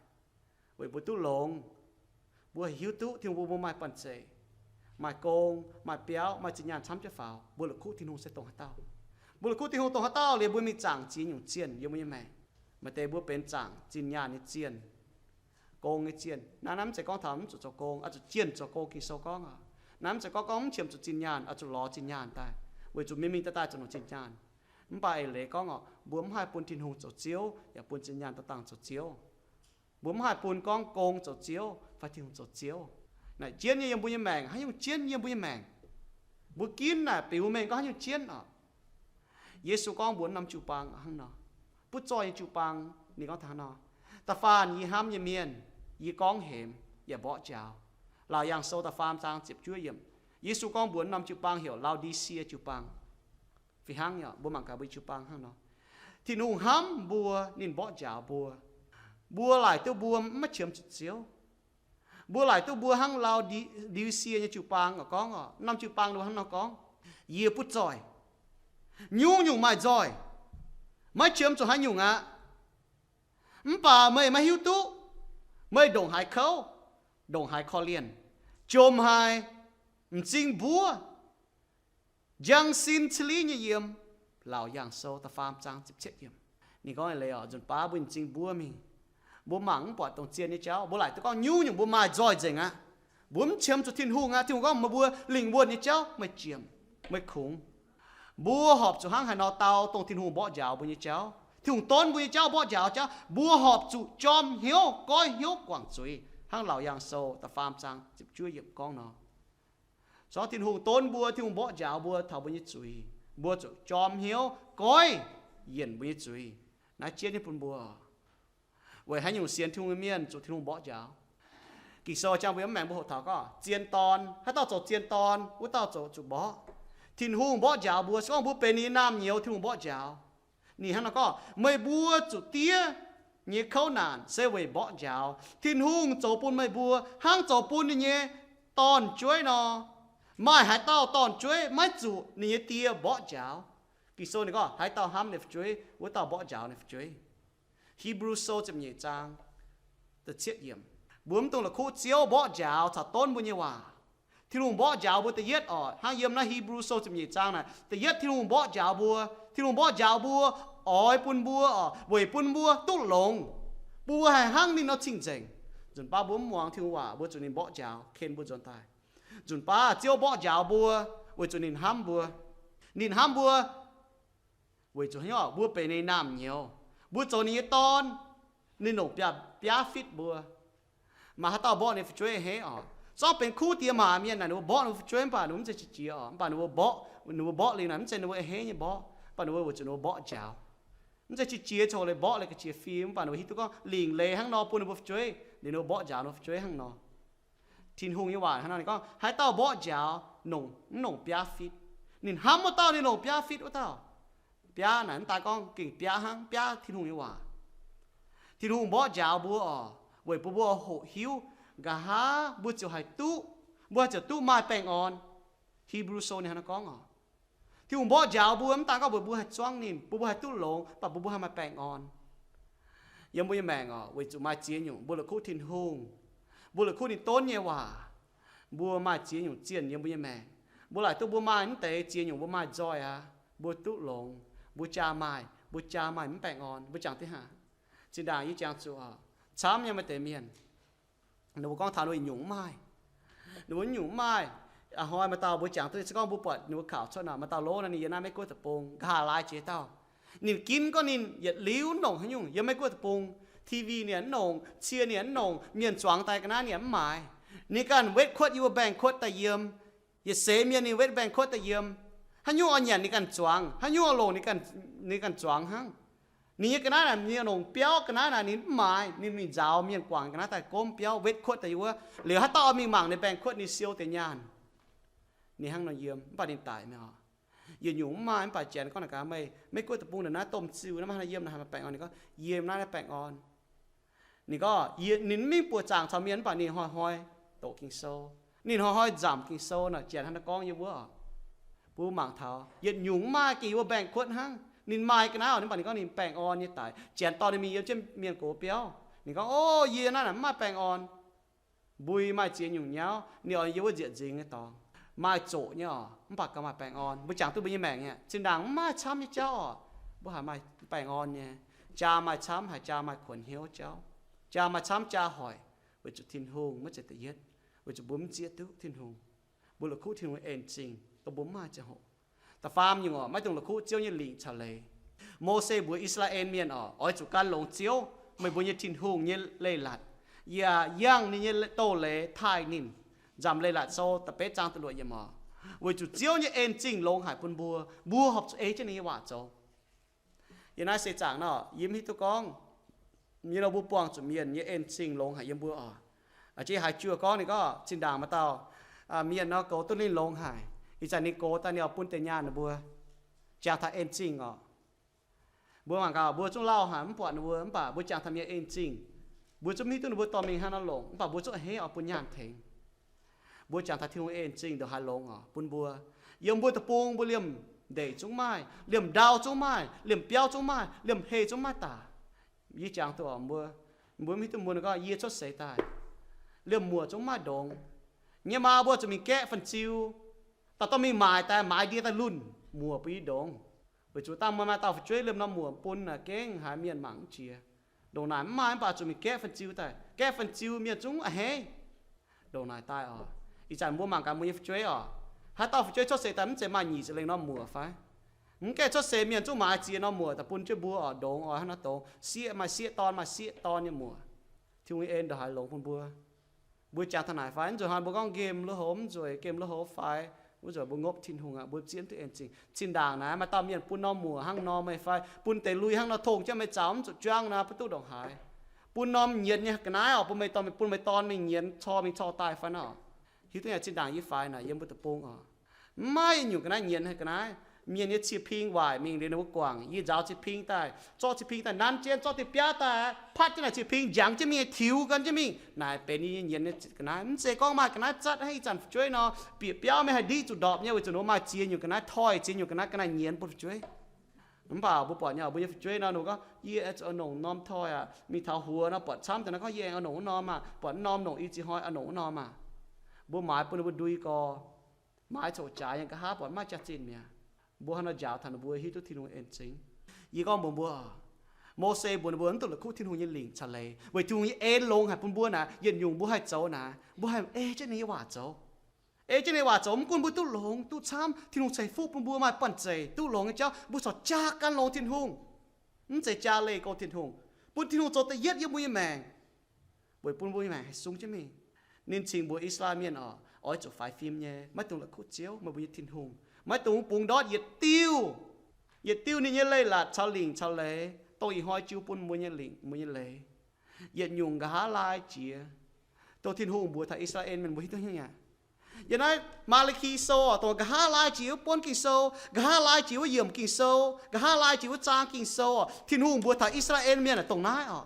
weic mbuo duqv longx, mbuo hiuv duqv Tin-Hungh bun mbuo maaih banh zeic, maaih gong, maaih biauv, maaih zinh nyaanh camv jienv faaux, mbuo la'kuqv Tin-Hungh se dongh haaix dauh. Mbuo la'kuqv Tin-Hungh dongh haaix dauh liuz, mbuo mingh zaangc ziex nyungc zienh yiem mbuo nyei maengc. Maaih deix mbuo benx zaangc zinh nyaanh nyei zienh, gong nyei zienh. Naaiv, naaiv mv zeiz gorngv taux mv zuqc zoux gong, oix zuqc jienh zoux gong. Ging-Sou gorngv oc, naaiv mv zeiz gorngv, gorngv mv qiemx zuqc zinh nyaanh oix zuqc lorz zinh nyaanh daaih, weic zuqc mingh mingh daaih daaih zuqc longc zinh nyaanh. Mv baac eix leiz gorngv oc, mbuo mv haih bun Tin-Hungh zoux Ziouv yaac bun zinh nyaanh daaih dangh zoux Ziouv. Mbuo mv haih bun gorngv gong zoux Ziouv fai Tin-Hungh zoux Ziouv. Naaic jienv nyei yiem mbuo nyei maengc, haaix nyungc jienv yiem mbuo nyei maengc. Mbuo ginv naaic biux mengh gorngv haaix nyungc jienv oc. Yesu gorngv mbuox norm jiu-baang hnangv nor, butv zoih nyei jiu-baang, ninh gorngv taux hnangv nor, Da'faanh yie hnamv nyei mienh, yie gorngv hemx. yaac mborqv njaaux. Laauc Yaangh Sou da'faam zaang ziepc juov yiemc, Yesu gorngv mbuox norm jiu-baang heuc Lau^di^sia jiu-baang. Fih hnangv nyei, mbuo mangc gaax mbuo jiu-baang hnangv nor. Tin-Hungh hnamv mbuo, ninh mborqv njaaux mbuo. Mbuo laaic duqv mbuo maiv qiemx zuqc Ziouv. Mbuo laaic duqv mbuo hnangv Lau^di^sia nyei jiu-baang oc gorngv oc, norm jiu-baang ninh hnangv nor gorngv, Yie butv zoih. Nyungc-nyungc maaih nzoih. Maiv qiemx zuqc haaix nyungc aqv. Mv baac meih maiv hiuv duqv. Meih ndongc haaix kouv, ndongc haaix korv-lienh, jomc haic, m'zing mbuov, njang sin ciliv nyei yiem. Laauc Yaangh Sou da'faam zaang ziepc cietv yiemc. Ninh gorngv leiz oc, nzunc baav mbuo m'zing mbuov mingh, mbuo mangc mv buatc dongh zien nyei jauv. Mbuo laaic duqv gorngv nyungc-nyungc mbuo maaih nzoih nzengc aqv. Mbuo mv qiemx zuqc Tin-Hungh aqv. Tin-Hungh gorngv meih mbuo lingh wuonh nyei jauv meih jiem, meih kungx. Mbuo horpc zuqc hnangv haaix nor dau dongh Tin-Hungh mborqv njaaux mbuo nyei jauv, Tin-Hungh donv mbuo nyei jauv, mborqv njaaux jauv? Mbuo horpc zuqc jorm hnyouv, goiv hnyouv, guangc zuiz, hnangv Laauc Yaangh Sou da'faam zaang ziepc juov yiemc gorngv nor. Zorngv Tin-Hungh donv mbuo, Tin-Hungh mborqv njaaux mbuo taux mbuo nyei zuiz, mbuo zuqc jorm hnyouv, goiv yienc mbuo nyei zuiz. Naaiv jienv nyei bun mbuo. Weic haaix nyungc sienx Tin-Hungh nyei mienh zuqc Tin-Hungh mborqv njaaux? Ging-Sou jang mbuo yiem maengx mbuo hoqc taux gorngv zien dorn, haaix dauh zoux zien dorn, wuov dauh zoux zuqc mborqv. Tin-Hungh mborqv njaaux mbuo, se gorngv mbuo benx ninh nyei naamh nyouz, Tin-Hungh mborqv njaaux. Ninh hnangv nor gorngv, meih mbuo zuqc diev nyei kouv naanc se weic mborqv njaaux. Tin-Hungh zoux bun meih mbuo hnangv zoux bun ninh nyei dorn-jueiv nor. Maaih haaix dauh dorn-jueiv maiv zuqc ninh nyei die mborqv njaaux? Ging-Sou ninh gorngv, haaix dauh hnamv ninh fu'jueiv, wuov dauh mborqv njaaux ninh fu'jueiv. Hipv^lu Sou ziepc nyeic zaang da'cietv yiemc. Mbuo mv dungx la'kuqv Ziouv mborqv njaaux caux donv mbuo nyei waac. Tin-Hungh mborqv njaaux mbuo da'yietv oc, hnangv yiem naaiv Hipv^lu Sou ziepc nyeic zaang naaic, da'yietv Tin-Hungh mborqv njaaux mbuo. Tin-Hungh mborqv njaaux mbuo oix bun mbuo oc, weic bun mbuo duqv longx, bun mbuo haih hnangv ninh nor cing-nzengc. Nzunc baav mbuo mv muangx Tin-Hungh waac, mbuo zuqc ninh mborqv njaaux ken mbuo nzuonx daaih. Nzunc baav Ziouv mborqv njaaux mbuo weic zuqc ninh hnamv mbuo. Ninh hnamv mbuo weic zuqc haaix nyungc? Mbuo benx ninh naamh nyouz, mbuo zoux ninh nyei dorn. Ninh longc biaav, biaav fitv mbuo. Maaih haaix dauh mborqv ninh fu'jueiv a'hneiv oc? Zorngv benx kuv diex maac mienh naaic, ninh mbuo mborqv ninh mbuo fu'jueiv mv baac ninh mbuo mv zeiz qiex jiez oc, mv baac ninh mbuo mborqv, ninh mbuo mborqv liuz naaic mv zeiz ninh mbuo a'hneiv nyei mborqv, mv baac ninh mbuo weic zuqc ninh mbuo mborqv njaaux. Mv zeiz qiex jiez, coc leiz mborqv leiz ga'qiex fim, mv baac ninh mbuo hiuv duqv gorngv lingc leiz hnangv nor bun ninh mbuo fu'jueiv, liuz ninh mbuo mborqv njaaux ninh mbuo fu'jueiv hnangv nor. Tin-Hungh nyei waac hnangv nor, ninh gorngv haaix dauh mborqv njaaux nongc, mv nongc biaav fitv. Ninh hnamv wuov dauh, ninh longc biaav fitv wuov dauh. Biaav naaic mv daaih gorngv gengh biaav hnangv, biaav Tin-Hungh nyei waac. Tin-Hungh mborqv njaaux mbuo oc, weic bun mbuo hoqc hiuv nqa'haav mbuo ziouc haih duqv, mbuo haih ziouc duqv maaih baengh orn. Hipv^lu Sou ninh hnangv nor gorngv oc. Tin-Hungh mborqv njaaux mbuo mv daaih gorngv weic mbuo haih zuangv ninh, bun mbuo haih duqv longx, mv baac bun mbuo haih maaih baengh orn. Yiem mbuo nyei maengc oc, weic zuqc maaih ziex nyungc mbuo la'kuqv Tin-Hungh, mbuo la'kuqv ninh donv nyei waac, mbuo maaih ziex nyungc zienh yiem mbuo nyei maengc. Mbuo laaic duqv mbuo maaih mv deix ziex nyungc mbuo maaih nzoih aqv, mbuo duqv longx, mbuo jaa maaih, mbuo jaa maaih mv baengh orn, mbuo jangx duqv haaix? Zinh ndaangc yie jangx zuqc oc, camv nyei maaih deix mienh, ninh mbuo gorngv taux ninh mbuo nyungc mv maaih. Ninh mbuo nyungc mv maaih. A'hnoi maaih dauh mbuo jangx duqv, se gorngv mbuo buatc ninh mbuo kaux cuotv nor, maaih dauh lov nor, ninh yiem naaiv Meiv Guoqv deic-bung, nqa'haav laaix jiex dauh. Ninh ginv gorngv ninh yietc liuz mv nongc haaix nyungc yiem Meiv Guoqv deic-bung, T V ninh yaac mv nongc, cie ninh yaac mv nongc, mienh zuangx daaih ga'naaiv ninh yaac mv maaiz. Ninh ganh wetv kuotv yiem wuov mbaengx-kuotv daaih yiem. Yietc seix mienh ninh wetv mbaengx-kuotv daaih yiem. Haaix nyungc oix nyanc ninh ganh zuangx, haaix nyungc oix longc ninh ganh, ninh ganh zuangx hnangv. Ninh nyei ga'naaiv naaic, ninh longc biauv ga'naaiv naaic ninh mv maaiz, ninh mingh nzaaux mienh guangc ga'naaiv daaih gomv biauv wetv kuotv daaih yiem wuov. Liuz haaix dauh oix mingh mangc ninh baengx-kuotv, ninh siou deix nyaanh. Ninh hnangv nor yiem, mv baac ninh daic mi'aqv. Yietc nyungc mv maaih, mv baac Janx gorngv naaic gaax, meih Meiv Guoqv deic-bung naaic naaiv domh ziuh, naaiv maaih haaix yiem naaic haih maaih baengh orn? Ninh gorngv, yiem naaiv maaih baengh orn. Ninh gorngv, ninh mv mingh buoqc zaangc caux mienh, mv baac ninh hnoi-hnoi doqc Ging-Sou. Ninh hnoi-hnoi nzamc Ging-Sou naaic, Janx hnangv naaiv gorngv yiem wuov oc. Mbuo mangc taux yietc nyungc mv maaih, gengh yiem wuov mbaengx-kuotv hnangv. Ninh maaih ga'naaiv oc, mv baac ninh gorngv ninh baengh orn nyei daic. Janx dorh ninh mingh yiem jienv mienh gox biauv. Ninh gorngv, o, yie naaiv naaic mv maaih baengh orn. Mbui maaih ziex nyungc nyauv, ninh oix yiem wuov nziepc nzingx nyei dorngx. Maaih zoqc nyei oc, mv baac gauh maaih baengh orn. Mbuo jangx duqv mbuo nyei maengc nyei, zinh ndaangc mv maaih camv nyei jauv oc, mbuo haiz maaih baengh orn nyei. Jaa maaih camv, haiz jaa maaih kuonx hnyouv jauv. Jaa maaih camv jaa hoic, weic zuqc Tin-Hungh maiv zeiz da'yietv, weic zuqc mbuo mv zieqv duqv Tin-Hungh. Mbuo la'kuqv Tin-Hungh en-zingh, dongh mbuo mv maaih ziangh hoc. Da'faam nyungc oc, maiv dungx la'kuqv Ziouv nyei lingc caux leiz. Mose mbuox I^saa^laa^en Mienh oc, oix zuqc gan longx Ziouv, meih mbuo nyei Tin-Hungh, nyei leiz-latc, yaac yangh ninh nyei douz-leiz taaih ninh. Nzamc Leiz-Latc Sou da'betv zaang da'luoqc yiemc oc. Weic zuqc Ziouv nyei en-zingh longx haic bun mbuo, mbuo horpc zuqc ei jienv ninh nyei waac zoux. Yiem naaiv seix zaangc nor, yie mv hiuv duqv gorngv, yie nor mbuo buangh zuqc mienh nyei en-zingh longx haic yiem mbuo oc. A'jiex haaix juoh gorngv ninh gorngv zinh ndaangc maaih dauh mienh nor goux duqv ninh longx haic. Ih zanc ninh goux daaih ninh oix bun deix nyaanh ninh mbuo, jangx taux en zingh oc. Mbuo mangc gaax, mbuo zungv lauh haic mv buatc ninh mbuo, mv baac mbuo jangx taux mienh en zingh. Mbuo zungv mv hiuv duqv ninh mbuo dorh mingh hnangv nor longc, mv baac mbuo zungv a'hneiv oix bun nyaanh tengx. Mbuo jangx taux Tin-Hungh en zingh ndongc haaix longx oc bun mbuo. Yiem mbuo deic-bung mbuo liemh ndeic zungv maaih, liemh ndau zungv maaih, liemh biauv zungv maaih, liemh heh zungv maaih daaih. Yie jangx duqv oc mbuo, mbuo mv hiuv duqv mbuo gorngv yie cuotv seix daaih, liemh muoc zungv maaih ndongx. Nyei maa mbuo zuqc mingh gaeqv fan-ziu, dauh dorh mingh maaic daaih, maaiz ndie daaih lunh muoc bun yie ndongx. Weic zuqc dangh maaih maaih dauh fu'jueiv liemh norm muoc bun naaic gengh haiz mienh mangc mv jiex. Ndongc naaic mv maaih mv baac zuqc mingh gaeqv fan-ziu daaih, gaeqv fan-ziu mienh zungv a'hneiv. Ndongc naaic daaih oc, ih zanc mbuo mangc gaax mbuo nyei fu'jueiv oc. Haaix dauh fu'jueiv cuotv seix daaih mv zeiz maaih nyic ziepc lengh norm muoc fai? Mv gaengh cuotv seix mienh zungv maaiz ziex norm muoc daaih bun jienv mbuo oc, ndongx oc, hnangv naaiv dongx, sieqv maaih sieqv dorn, maaih sieqv dorn nyei muoc. Tin-Hungh nyei en ndongc haaix longx bun mbuo. Mbuo jangx taux naaic fai? Mv nzunc hnoi mbuo gorngv nqemh lui-houx mv nzueic, nqemh lui-houx fai? Wuov nzunc mbuo ngopv Tin-Hungh aqv, mbuo zieqv duqv en zingh. Zinh ndaangc naaiv maaih dauh mienh bun norm muoc hnangv nor meih fai, bun deix lui hnangv nor tongh jienv meih zaux mv zuqc juangv naaiv, bun duqv ndongc haaix? Bun norm nyienz nyei ga'naaiv oc, bun meih dorn, bun meih dorn mingh nyienz, cor mingh cor daaih fai nor? Hiuv duqv nyei zinh ndaangc yie faix naaic yiem mbuo deic-bung oc. Mv maaih yietc nyungc ga'naaiv nyienz haic ga'naaiv. Mienh nyei cie-ping waaic mingh liuz ninh mbuo guangc, yie nzaaux cie-ping daaih, zorqv cie-ping daaih nanv jienv, zorqv diuh biaav daaih patv jienv naaic cie-ping, njangx jienv mingh, tiux gan jienv mingh. Naaic benx yie nyei nyienz nyei ga'naaiv. Mv zeiz gorngv maaih ga'naaiv zatv hnangv ih zanc fu'jueiv nor, bieqc biauv mingh haih ndiqv zuqc ndorpc nyei, weic zuqc ninh mbuo maaih ziex nyungc ga'naaiv, toi ziex nyungc ga'naaiv, ga'naaiv nyienz bun fu'jueiv. Mv baac mbuo buatc nyei, mbuo nyei fu'jueiv nor, ninh mbuo gorngv, yie aengx zuqc oix nongc norm toi aqv. Mingh taux huox nor buatc camv deix nor gorngv, yie aengx oix nongc wuov norm aqv. Buatc norm nongc i ziex hnoi oix nongc wuov norm aqv. Mbuo maaiz bun ninh mbuo ndui gorx. Maaiz coqv-jaaix nyei nqa'haav buatc maiv jaax-zinh mi'aqv. Mbuo hnangv nor njaaux taux ninh mbuo hiuv duqv Tin-Hungh en zingh. Yie gorngv mbuox mbuo, Mose mbuox ninh mbuo mv dungx la'kuqv Tin-Hungh nyei lingc caux leiz, weic Tin-Hungh nyei en longx haic bun mbuo naaic, yietc nyungc mbuo haih zoux naaic, mbuo haih ei jienv ninh nyei waac zoux. Ei jienv ninh nyei waac zoux, mv gunv mbuo duqv longx duqv camv, Tin-Hungh ceix fuqv bun mbuo maaih banh zeic duqv longx nyei jauv, mbuo corc jaa gan longx Tin-Hungh. Mv zeiz jaa leih go Tin-Hungh, bun Tin-Hungh zoux da'yietv yiem mbuo nyei maengc, weic bun mbuo nyei maengc haih sung jienv mingh. Ninh cingx mbuox I^saa^laa^en Mienh oc, oix zuqc faix fim nyei, maiv dungx la'kuqv Ziouv, meih mbuo nyei Tin-Hungh. Maiv dungx bungx ndortv yietc diuh, yietc diuh ninh nyei leiz-latc caux lingc caux leiz, dongh ih hnoi jiu bun mbuo nyei lingc, mbuo nyei leiz. Yietc nyungc nqa'haav laai jiex, dongh Tin-Hungh mbuox taux I^saa^laa^en Mienh, mbuo hiuv duqv nyei aqv. Yiem naaiv Maa^li^ki Sou oc, dongh nqa'haav laai jiex wuov buonv Ging-Sou, nqa'haav laai jiex wuov yiemc Ging-Sou, nqa'haav laai jiex wuov zaang Ging-Sou oc, Tin-Hungh mbuox taux I^saa^laa^en Mienh dongh naaiv oc.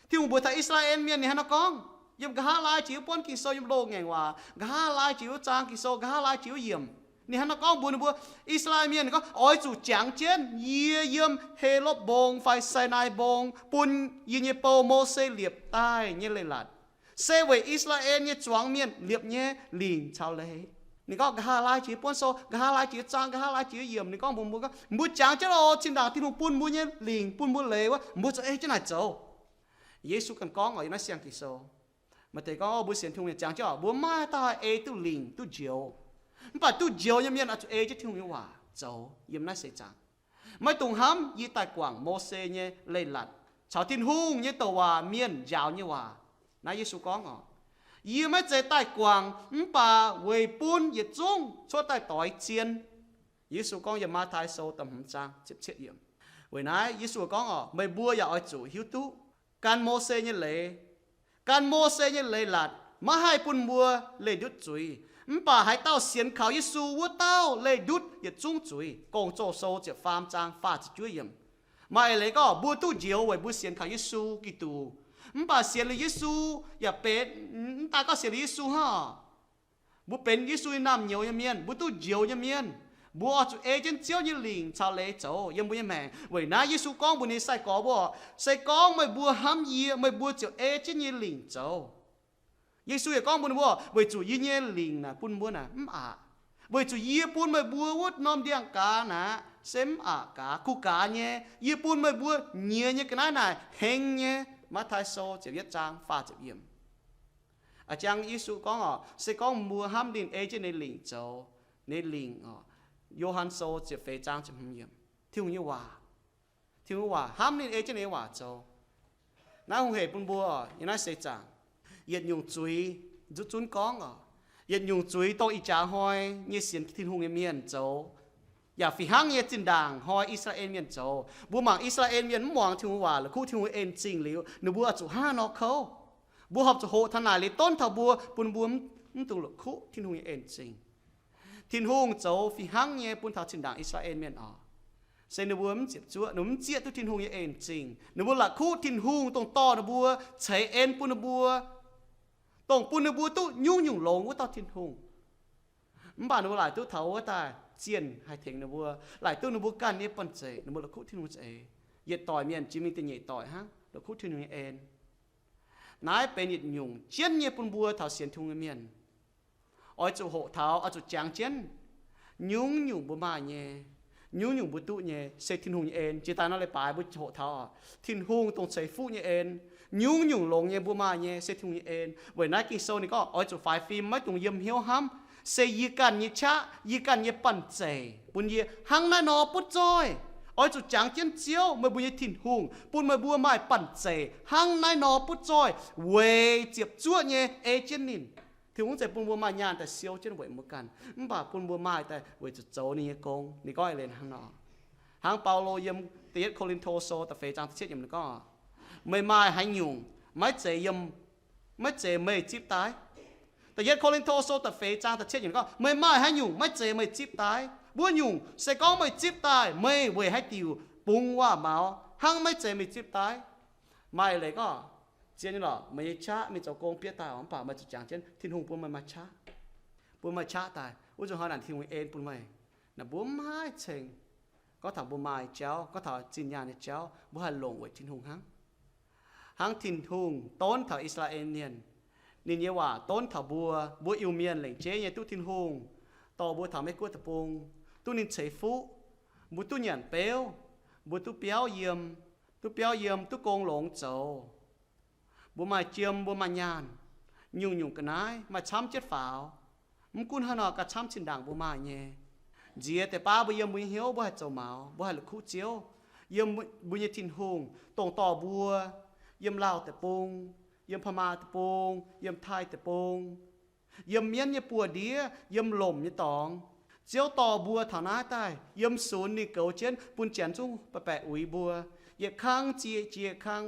Tin-Hungh mbuox taux I^saa^laa^en Mienh ninh hnangv nor gorngv, yiem nqa'haav laai jiex wuov buonv Ging-Sou, yiem loz-ngaengc waac, nqa'haav laai jiex wuov zaang Ging-Sou, nqa'haav laai jiex wuov yiemc, ninh hnangv nor gorngv mbuox ninh mbuo, I^saa^laa^en Mienh, ninh gorngv, oix zuqc jangx jienv yie yiem Helopv Mbong fai Sainai Mbong bun yie nyei bou Mose liepc daaih nyei leiz-latc, se weic I^saa^laa^en nyei zuangx mienh liepc nyei lingc caux leiz. Ninh gorngv nqa'haav laai jiex buonv sou, nqa'haav laai jiex zaang, nqa'haav laai jiex yiemc, ninh gorngv mbuox mbuo, mbuo jangx jienv oc, zinh ndaangc Tin-Hungh bun mbuo nyei lingc, bun mbuo leiz wuov, mbuo zuqc ei jienv naaic zoux. Yesu ganh gorngv oc, yiem naaiv siang Ging-Sou, maaih deix gorngv, mbuo sienx Tin-Hungh nyei jangx jienv oc, mbuo maiv haih daaih ei duqv lingc duqv njoux. Mv baac duqv njoux nyei mienh oix zuqc ei jienv Tin-Hungh nyei waac zoux yiem naaiv seix zaangc. Maiv dungx hnamv yie daaih guangc Mose nyei leiz-latc caux Tin-Hungh nyei douc waac mienh njaaux nyei waac. Naaiv Yesu gorngv oc, yie maiv zeiz daaih guangc mv baac weic bun yietc zungv cuotv daaih doix zien. Yesu gorngv yiem Matv^tai Sou da'hmz zaang ziepc cietv yiemc. Weic naaiv Yesu gorngv oc, meih mbuo yaac oix zuqc hiuv duqv gan Mose nyei leiz, gan Mose nyei leiz-latc maiv haih bun mbuo leih ndutv zuiz. Mv baac haaix dauh sienx kaux Yesu, wuov dauh leih ndutv yietc zungv zuiz. Gong-Zoh Sou ziepc faam zaang faah ziepc juov yiemc. Maaih eix leiz gorngv mbuo duqv njoux weic mbuo sienx kaux Yesu Giduc. Mv baac sienx liuz Yesu yaac benx, mv daaih gorngv sienx liuz Yesu hnangv, mbuo benx Yesu nyei naamh nyouz nyei mienh, mbuo duqv njoux nyei mienh. Mbuo oix zuqc ei jienv Ziouv nyei lingc caux leiz zoux yiem mbuo nyei maengc. Weic naaiv Yesu gorngv mbuox ninh nyei sai-gorx mbuo, se gorngv meih mbuo hnamv yie, meih mbuo ziouc ei jienv nyei lingc zoux. Yesu yaac gorngv mbuox ninh mbuo, weic zuqc yie nyei lingc naaic bun mbuo naaic mv aqc. Weic zuqc yie bun meih mbuo wuov norm ndiangx-gaaz naaic se mv aqc gaax, kuh gaax nyei. Yie bun meih mbuo nyiex nyei ga'naaiv naaic heng nyei. Matv^tai Sou ziepc yietv zaang faah ziepc yiemc. A'jang Yesu gorngv oc, se gorngv mbuo hnamv ninh, ei jienv ninh lingc zoux, ninh lingc oc. Yo^han Sou ziepc feix zaang ziepc hmz yiemc. Tin-Hungh nyei waac, Tin-Hungh waac, hnamv ninh, ei jienv ninh nyei waac zoux. Naaiv hungh hec bun mbuo oc, yiem naaiv seix zaangc, yietc nyungc zuiz, nzuqc zunv gorngv oc, yietc nyungc zuiz dongh ih jaax hnoi nyei sienx Tin-Hungh nyei mienh zoux, yaac fih hnangv nyei zinh ndaangc hnoi I^saa^laa^en Mienh zoux. Mbuo mangc I^saa^laa^en Mienh mv muangx Tin-Hungh waac, la'kuqv Tin-Hungh en zingh liuz, ninh mbuo zuqc hnangv nor kouv. Mbuo horpc zuqc hoqc taux naaic liuz donv taux mbuo, bun mbuo mv, mv dungx la'kuqv Tin-Hungh nyei en zingh. Tin-Hungh zoux fih hnangv nyei bun taux zinh ndaangc I^saa^laa^en Mienh oc. Se ninh mbuo mv ziepc zuoqv, ninh mbuo mv zieqv duqv Tin-Hungh nyei en zingh. Ninh mbuo la'kuqv Tin-Hungh dongh dorh ninh mbuo, ceix en bun ninh mbuo, dongh bun ninh mbuo duqv nyungc-nyungc longx wuov dauh Tin-Hungh. Mv baac ninh mbuo laaic duqv taux wuov daaih zienh haih tengx ninh mbuo, laaic duqv ninh mbuo ganh nyei banh zeic, ninh mbuo la'kuqv Tin-Hungh za'eix. Yietc doic mienh jiex mingh da'nyeic doic hnangv la'kuqv Tin-Hungh nyei en. Naaiv benx yietc nyungc jienv nyei bun mbuo taux sienx Tin-Hungh nyei mienh. Oix zuqc hoqc taux, oix zuqc jangx jienv, nyungc-nyungc mbuo maaih nyei, nyungc-nyungc mbuo duqv nyei, se Tin-Hungh nyei en. Jiex daaih nor leiz-baaix mbuo hoqc taux Tin-Hungh dongh ceix fuqv nyei en. Nyungc-nyungc longx nyei mbuo maaih nyei se Tin-Hungh nyei en. Weic naaiv Ging-Sou ninh gorngv oix zuqc faix fim, maiv dungx yiem hnyouv hnamv. Se yie ganh nyei qaqv, yie ganh nyei banh zeic bun yie hnangv naaiv nor butv zoih. Oix zuqc jangx jienv Ziouv, meih mbuo nyei Tin-Hungh, bun meih mbuo maaih banh zeic hnangv naaiv nor butv zoih, weic ziepc zuoqv nyei ei jienv ninh. Tin-Hungh mv zeiz bun mbuo maaih nyaanh daaih siou jienv weic mbuo ganh, mv baac bun mbuo maaih daaih weic zuqc zoux ninh nyei gong. Ninh gorngv eix leiz hnangv nor. Hnangv Baulo yiem da'yietv Ko^lin^to Sou da'feix zaang da'cietv yiemc ninh gorngv, meih maaih haaix nyungc maiv zeiz yiem, maiv zeiz meih zipv daaih? Da'yietv Ko^lin^to Sou da'feix zaang da'cietv yiemc ninh gorngv, meih maaih haaix nyungc maiv zeiz meih zipv daaih? Wuov nyungc se gorngv meih zipv daaih, meih weic haaix diuc bungx waac-maux hnangv maiv zeiz meih zipv daaih? Maaih leiz gorngv, zien nyei lorqc, meih nyei qaqv mingh zoux gong bietv daaih oc, mv baac meih zuqc jangx jienv Tin-Hungh bun meih maaih qaqv, bun maaih qaqv daaih. Wuov zuqc hnoi naaic Tin-Hungh en bun meih, naaic mbuo mv haih ceng. Gorngv taux mbuo maaih jauv, gorngv taux zinh nyaanh nyei jauv, mbuo haih longc weic Tin-Hungh hnangv. Hnangv Tin-Hungh donv taux I^saa^laa^en Mienh, ninh nyei waac donv taux mbuo, mbuo Iu-Mienh lengc jeiv nyei duqv Tin-Hungh dorh mbuo taux Meiv Guoqv deic-bung, duqv ninh ceix fuqv, mbuo duqv nyanc beuv, mbuo duqv biauv yiem, duqv biauv yiem, duqv gong longx zoux. Mbuo maaih jiem, mbuo maaih nyaanh, nyungc-nyungc ga'naaiv, maaih camv jietv faaux. Mv gunv hnangv nor, gauh camv zinh ndaangc mbuo maaih nyei. Nziex deix baav mbuo yiem mbuo nyei hnyouv, mbuo haih zoux maux, mbuo haih la'kuqv Ziouv. Yiem mbuo nyei Tin-Hungh, dongh dorh mbuo yiem Laauh deic-bung, yiem Pa'maah deic-bung, yiem Taiv deic-bung, yiem mienv nyei buoz-ndiev, yiem lomc nyei dorngx. Ziouv dorh mbuo taux naaiv daaih, yiem sunx ninh goux jienv bun janx zungv baeqc baeqc uix mbuo. Yietc kang ziec jiex yietc kang,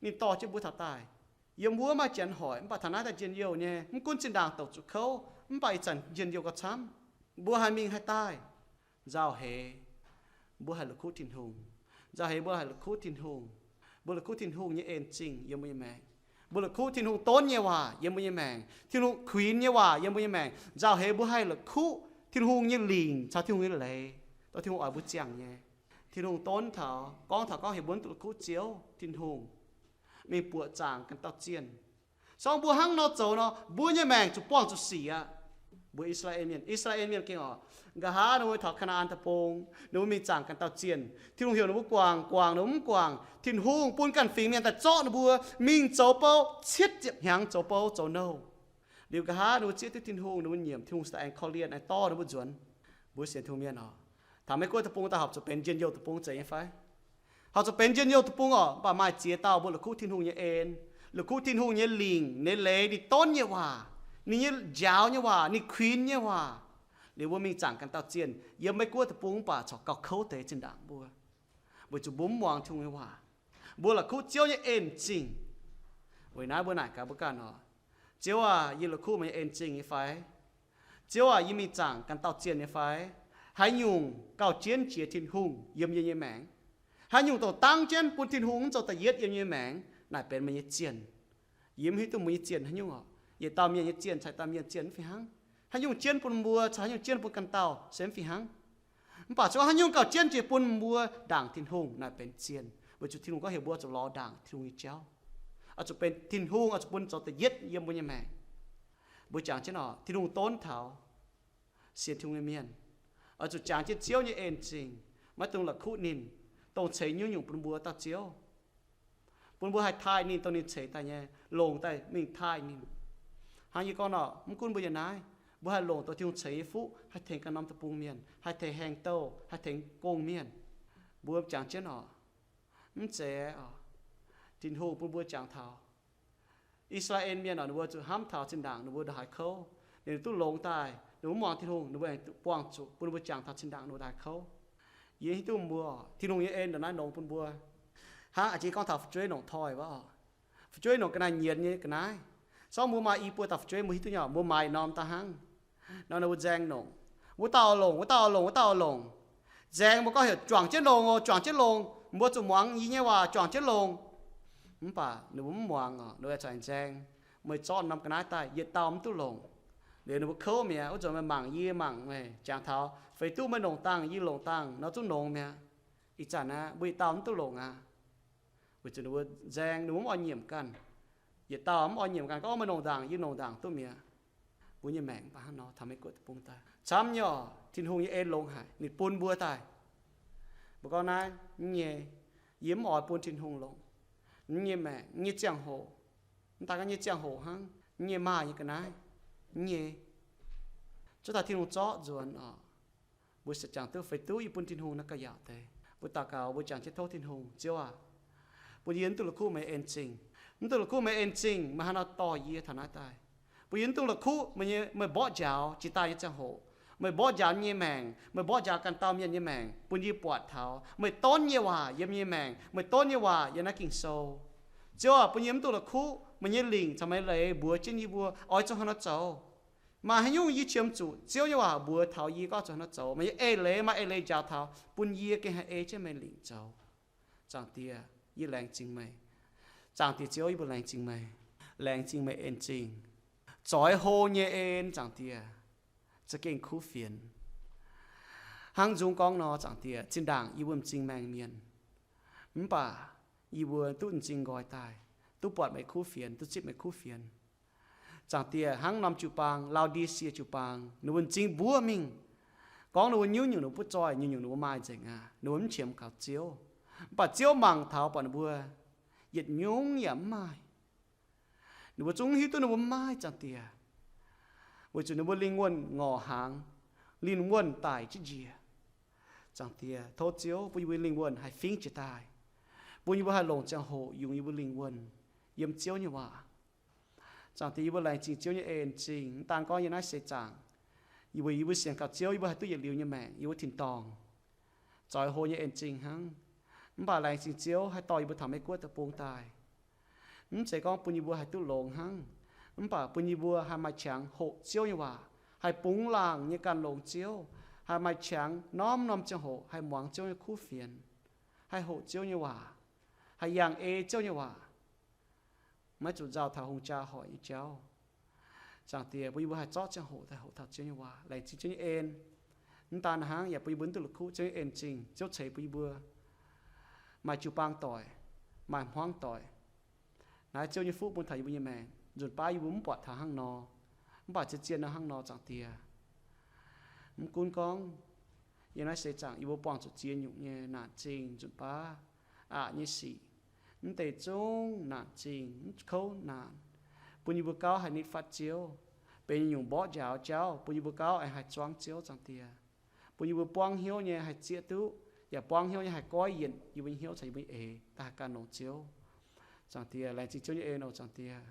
ninh dorh jienv mbuo taux daaih. Yiem wuov maaih janx hoic, mv baac taux naaiv daaih njien-youh nyei. Mv gunv zinh ndaangc douc zuqc kouv, mv baac ih zanc njien-youh gauh camv. Mbuo haih mingh haih daaih, nzauh heix mbuo haih la'kuqv Tin-Hungh. Nzauh heix mbuo haih la'kuqv Tin-Hungh. Mbuo la'kuqv Tin-Hungh nyei en zingh yiem mbuo nyei maengc. Mbuo la'kuqv Tin-Hungh donv nyei waac yiem mbuo nyei maengc, Tin-Hungh kuinx nyei waac yiem mbuo nyei maengc. Nzauh heix mbuo haih la'kuqv Tin-Hungh nyei lingc caux Tin-Hungh nyei leiz, dorh Tin-Hungh oix mbuo ziangh nyei. Tin-Hungh donv taux, gorngv taux gorngv heuc mbuo duqv la'kuqv Ziouv Tin-Hungh, mingh buoqc zaangc ganh dauh zienh. Se gorngv mbuo hnangv nor zoux nor, mbuo nyei maengc zuqc buangh zuqc sic aqv. Mbuo I^saa^laa^en Mienh, I^saa^laa^en Mienh gengh oc, nqa'haav ninh mbuo taux Kaa^naa^an Deic-Bung, ninh mbuo mingh zaangc ganh dauh zienh. Tin-Hungh heuc ninh mbuo guangc, guangc ninh mbuo mv guangc. Tin-Hungh bun ganh fingx mienh daaih zorqv ninh mbuo mingh zoux bou, cietv ziepc hnyangx zoux bou zoux nouh. Liuz nqa'haav ninh mbuo zieqv duqv Tin-Hungh, ninh mbuo nyiemc, Tin-Hungh se daaih aengx korv-lienh, aengx dorh ninh mbuo nzuonx. Mbuo sienx Tin-Hungh mienh oc, taux Meiv Guoqv Deic-Bung daaih horpc zuqc benx njien-youh deic-bung zeiz nyei fai? Horpc zuqc benx njien-youh deic-bung oc, mv baac maaih ziex dauh mbuo la'kuqv Tin-Hungh nyei en, la'kuqv Tin-Hungh nyei lingc, ninh leiz, ninh donv nyei waac, ninh nyei njaaux nyei waac, ninh kuinx nyei waac. Liuz mbuo mingh zaangc ganh dauh zienh yiem Meiv Guoqv Deic-Bung mv baac corc gauh kouv deix zinh ndaangc mbuo, weic zuqc mbuo mv muangx Tin-Hungh nyei waac. Mbuo la'kuqv Ziouv nyei en zingh. Weic naaiv mbuo naaic gaax mbuo ganh oc, Ziouv aac, yie la'kuqv meih nyei en zingh nyei fai? Ziouv aac, yie mingh zaangc ganh dauh zienh nyei fai? Haaix nyungc gauh jienv jiex Tin-Hungh yiem yie nyei maengc? Haaix nyungc dongh dangv jienv bun Tin-Hungh mv zoux da'yietv yiem yie nyei maengc? Naaic benx meih nyei zienh. Yie mv hiuv duqv mbuo nyei zienh haaix nyungc oc. Yietc dauh mienh nyei zienh caux dauh mienh zienh mv fih hnangv. Haaix nyungc jienv bun mbuo caux haaix nyungc jienv bun ganh dauh se mv fih hnangv. Mv baac se gorngv haaix nyungc gauh jienv jiex bun mbuo ndaangc Tin-Hungh, naaic benx zienh, weic zuqc Tin-Hungh gorngv heuc mbuo zuqc lorz ndaangc Tin-Hungh nyei jauv. Oix zuqc benx Tin-Hungh, oix zuqc bun zoux da'yietv yiem mbuo nyei maengc. Mbuo jangx jienv oc, Tin-Hungh donv taux sienx Tin-Hungh nyei mienh, oix zuqc jangx jienv Ziouv nyei en zingh, maiv dungx la'kuqv ninh, dongh ceix nyungc-nyungc bun mbuo dauh Ziouv, bun mbuo haih taaih ninh, dongh ninh ceix daaih nyei, longc daaih mingh taaih ninh. Hnangv yie gorngv nor, mv gunv mbuo yiem naaiv, mbuo haih longc dongh Tin-Hungh ceix nyei fuqv haih tengx ganh norm deic-bung mienh, haih tengx haeng douh, haih tengx gong mienh. Mbuo jangx jienv oc, mv zeiz oc, Tin-Hungh bun mbuo jangx taux I^saa^laa^en Mienh oc, ninh mbuo zuqc hnamv taux zinh ndaangc ninh mbuo ndongc haaix kouv, ninh duqv longx daaih, ninh mbuo mv muangx Tin-Hungh, ninh mbuo aengx buangh zuqc bun ninh mbuo jangx taux zinh ndaangc ninh mbuo ndongc haaix kouv. Yie hiuv duqv mbuo, Tin-Hungh nyei en ndongc naaiv longx bun mbuo. Hnangv a'jang gorngv taux fu'jueiv longc toi wuov oc, Fu'jueiv nongc ga'naaiv nyienz nyei ga'naaiv. Sorng mbuo maaih i buo dauh fu'jueiv mbuo hiuv duqv nyei, mbuo maaiz norm daaih hnangv. Nor ninh mbuo nzaeng longc. Wuov dauh longc, wuov dauh longc, wuov dauh longc. Nzaeng mbuo gorngv heuc juangc jienv longc oc, juangc jienv longc. Mbuo zuqc muangx yie nyei waac juangc jienv longc. Mv baac ninh mbuo mv muangx oc, ninh mbuo corc nzaeng. Meih zorqv norm ga'naaiv daaih yietc dauh mv duqv longc. Liuz ninh mbuo kouv mi'aqv, wuov nzunc meih mangc yie mangc meih, jangx taux feix duqv meih longc dangh yie longc dangh nor zungv longx mi'aqv. Ih zanc aqv, mbuo yietc dauh mv duqv longc aqv. Weic zuqc ninh mbuo nzaeng, ninh mbuo mv oix nyiemc ganh. Yietc dauh mv oix nyiemc ganh, gorngv meih longc ndaangc yie longc ndaangc duqv mi'aqv. Mbuo nyei maengc mv baac hnangv nor taux Meiv Guoqv deic-bung daaih. Camv nyei oc, Tin-Hungh nyei en longx haic, ninh bun mbuo daaih. Mbuo gorngv naaiv, mv nyei, yie mv oix bun Tin-Hungh longc. Mv nyei maengc, mv nyei ziangh hoc, mv daaih gorngv nyei ziangh hoc hnangv, mv nyei maaih nyei ga'naaiv, mv nyei. Cuotv daaih Tin-Hungh zorqv nzuonx oc. Mbuo se jangx duqv feix duqv yie bun Tin-Hungh naaiv gauh yaauc deix. Mbuo daux gaux, mbuo jangx jienv tov Tin-Hungh, Ziouv aac, bun yie mv duqv la'kuqv meih en-zingh. Mv duqv la'kuqv meih en-zingh, meih haaix nor dorh yie taux naaiv daaih. Bun yie mv duqv la'kuqv meih nyei, meih mborqv njaaux jiex daaih nyei ziangh hoc. Meih mborqv njaaux yie nyei maengc, meih mborqv njaaux ganh dauh mienh nyei maengc, bun yie buatc taux meih donv nyei waac yiem yie nyei maengc, meih donv nyei waac yiem naaiv Ging-Sou. Ziouv aac, bun yie mv duqv la'kuqv meih nyei lingc caux meih nyei leiz mbuox jienv yie mbuo oix zuqc haaix nor zoux. Maaih haaix nyungc yie qiemx zuqc Ziouv nyei waac mbuox taux yie gorngv zuqc haaix nor zoux. Meih nyei eix leiz, maaih eix leiz njaaux taux, bun yie gengh haih ei jienv meih lingc zoux. Zaangc Diex, yie laengz zingh meih. Zaangc Diex Ziouv, yie mbuo laengz zingh meih. Laengz zingh meih en-zingh, zoix hlo nyei en, Zaangc Diex, za'gengh kuv fienx. Hnangv nzung gorngv nor, Zaangc Diex, zinh ndaangc yie mbuo m'zing maengh mienh, mv baac yie mbuo duqv m'zing nqoi daaih, duqv buatc meih kuv fienx, duqv zipv meih kuv fienx. Zaangc Diex, hnangv norm jiu-baang, Laodicea jiu-baang, ninh mbuo m'zing mbuov mingh. Gorngv ninh mbuo nyungc-nyungc ninh mbuo butv zoih, nyungc-nyungc ninh mbuo maaih nzengc aqv. Ninh mbuo mv qiemx kaux Ziouv. Mv baac Ziouv mangc taux buatc ninh mbuo yietc nyungc yaac mv maaih. Ninh mbuo zungv hiuv duqv ninh mbuo mv maaih, Zaangc Diex, weic zuqc ninh mbuo lingh wuonh ngorc hnaangx, lingh wuonh daic jienv njiec. Zaangc Diex, tov Ziouv bun yie mbuo lingh wuonh haih fingv jiez daaih, bun yie mbuo haih longc ziangh hoc yungz yie mbuo lingh wuonh yiem Ziouv nyei waac. Zaangc Diex, yie mbuo laengz zingh Ziouv nyei en-zingh, mv daan gorngv yiem naaiv seix zaangc, yie mbuo, yie mbuo sienx kaux Ziouv, yie mbuo haih duqv yietc liuz nyei maengc, yie mbuo tin-dorngh zoix hlo nyei en-zingh hnangv. Mv baac laengz zingh Ziouv haih dorh yie mbuo taux Meiv Guoqv deic-bung daaih. Mv zeiz gorngv bun yie mbuo haih duqv longx hnangv, mv baac bun yie mbuo haih maaih qangx hoqc Ziouv nyei waac, haih bungx laangc nyei ganh longx Ziouv, haih maaih qangx norm-norm ziangh hoc haih muangx Ziouv nyei kuv fienx, haih hoqc Ziouv nyei waac, haih yangh ei Ziouv nyei waac, maiv zuqc nzauh taux hungh jaa hoic nyei jauv. Zaangc Diex, bun yie mbuo haih zorqv ziangh hoc daaih hoqc taux Ziouv nyei waac, laengz zingh Ziouv nyei en. Mv daan hnangv, yaac bun yie mbuo mv duqv la'kuqv Ziouv nyei en-zingh, Ziouv ceix bun yie mbuo maaih jiu-baang doic, maaih hmuangv doic. Naaiv Ziouv nyei fuqv bun taux yie mbuo nyei maengc, nzunc baav yie mbuo mv buatc taux hnangv nor, mv baac zien-zien nor hnangv nor, Zaangc Diex. Mv gunv gorngv yiem naaiv seix zaangc yie mbuo buangh zuqc ziex nyungc nyei naanc zingh nzunc baav, aqc nyei sic, mv deix zungv naanc zingh, mv kouv naanc, bun yie mbuo gauh haih nitv fatv Ziouv. Benx nyungc mborqv njaaux jauv, bun yie mbuo gauh aengx haih zuangv Ziouv, Zaangc Diex. Bun yie mbuo buangv hnyouv nyei haih zieqv duqv, yaac buangv hnyouv nyei haih goiv yienc yie mbuo nyei hnyouv caux yie mbuo nyei eix daaih haih gan longx Ziouv. Zaangc Diex, laengz zingh Ziouv nyei en oc, Zaangc Diex.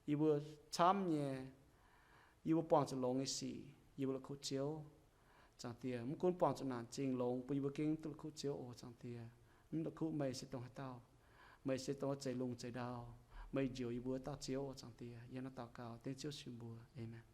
Yie mbuo camv nyei, yie mbuo buangh zuqc longx nyei sic, yie mbuo la'kuqv Ziouv. Zaangc Diex, mv gunv buangh zuqc naanc zingh longx bun yie mbuo gengh duqv la'kuqv Ziouv oc, Zaangc Diex. Mv la'kuqv meih se dongh haaix dauh? Meih se dongh zeiv-lungh zeiv-ndau, meih njoux yie mbuo dauh Ziouv oc, Zaangc Diex. Yie hnangv naaiv daux gaux dengv Ziouv sin mbuox. Aamen.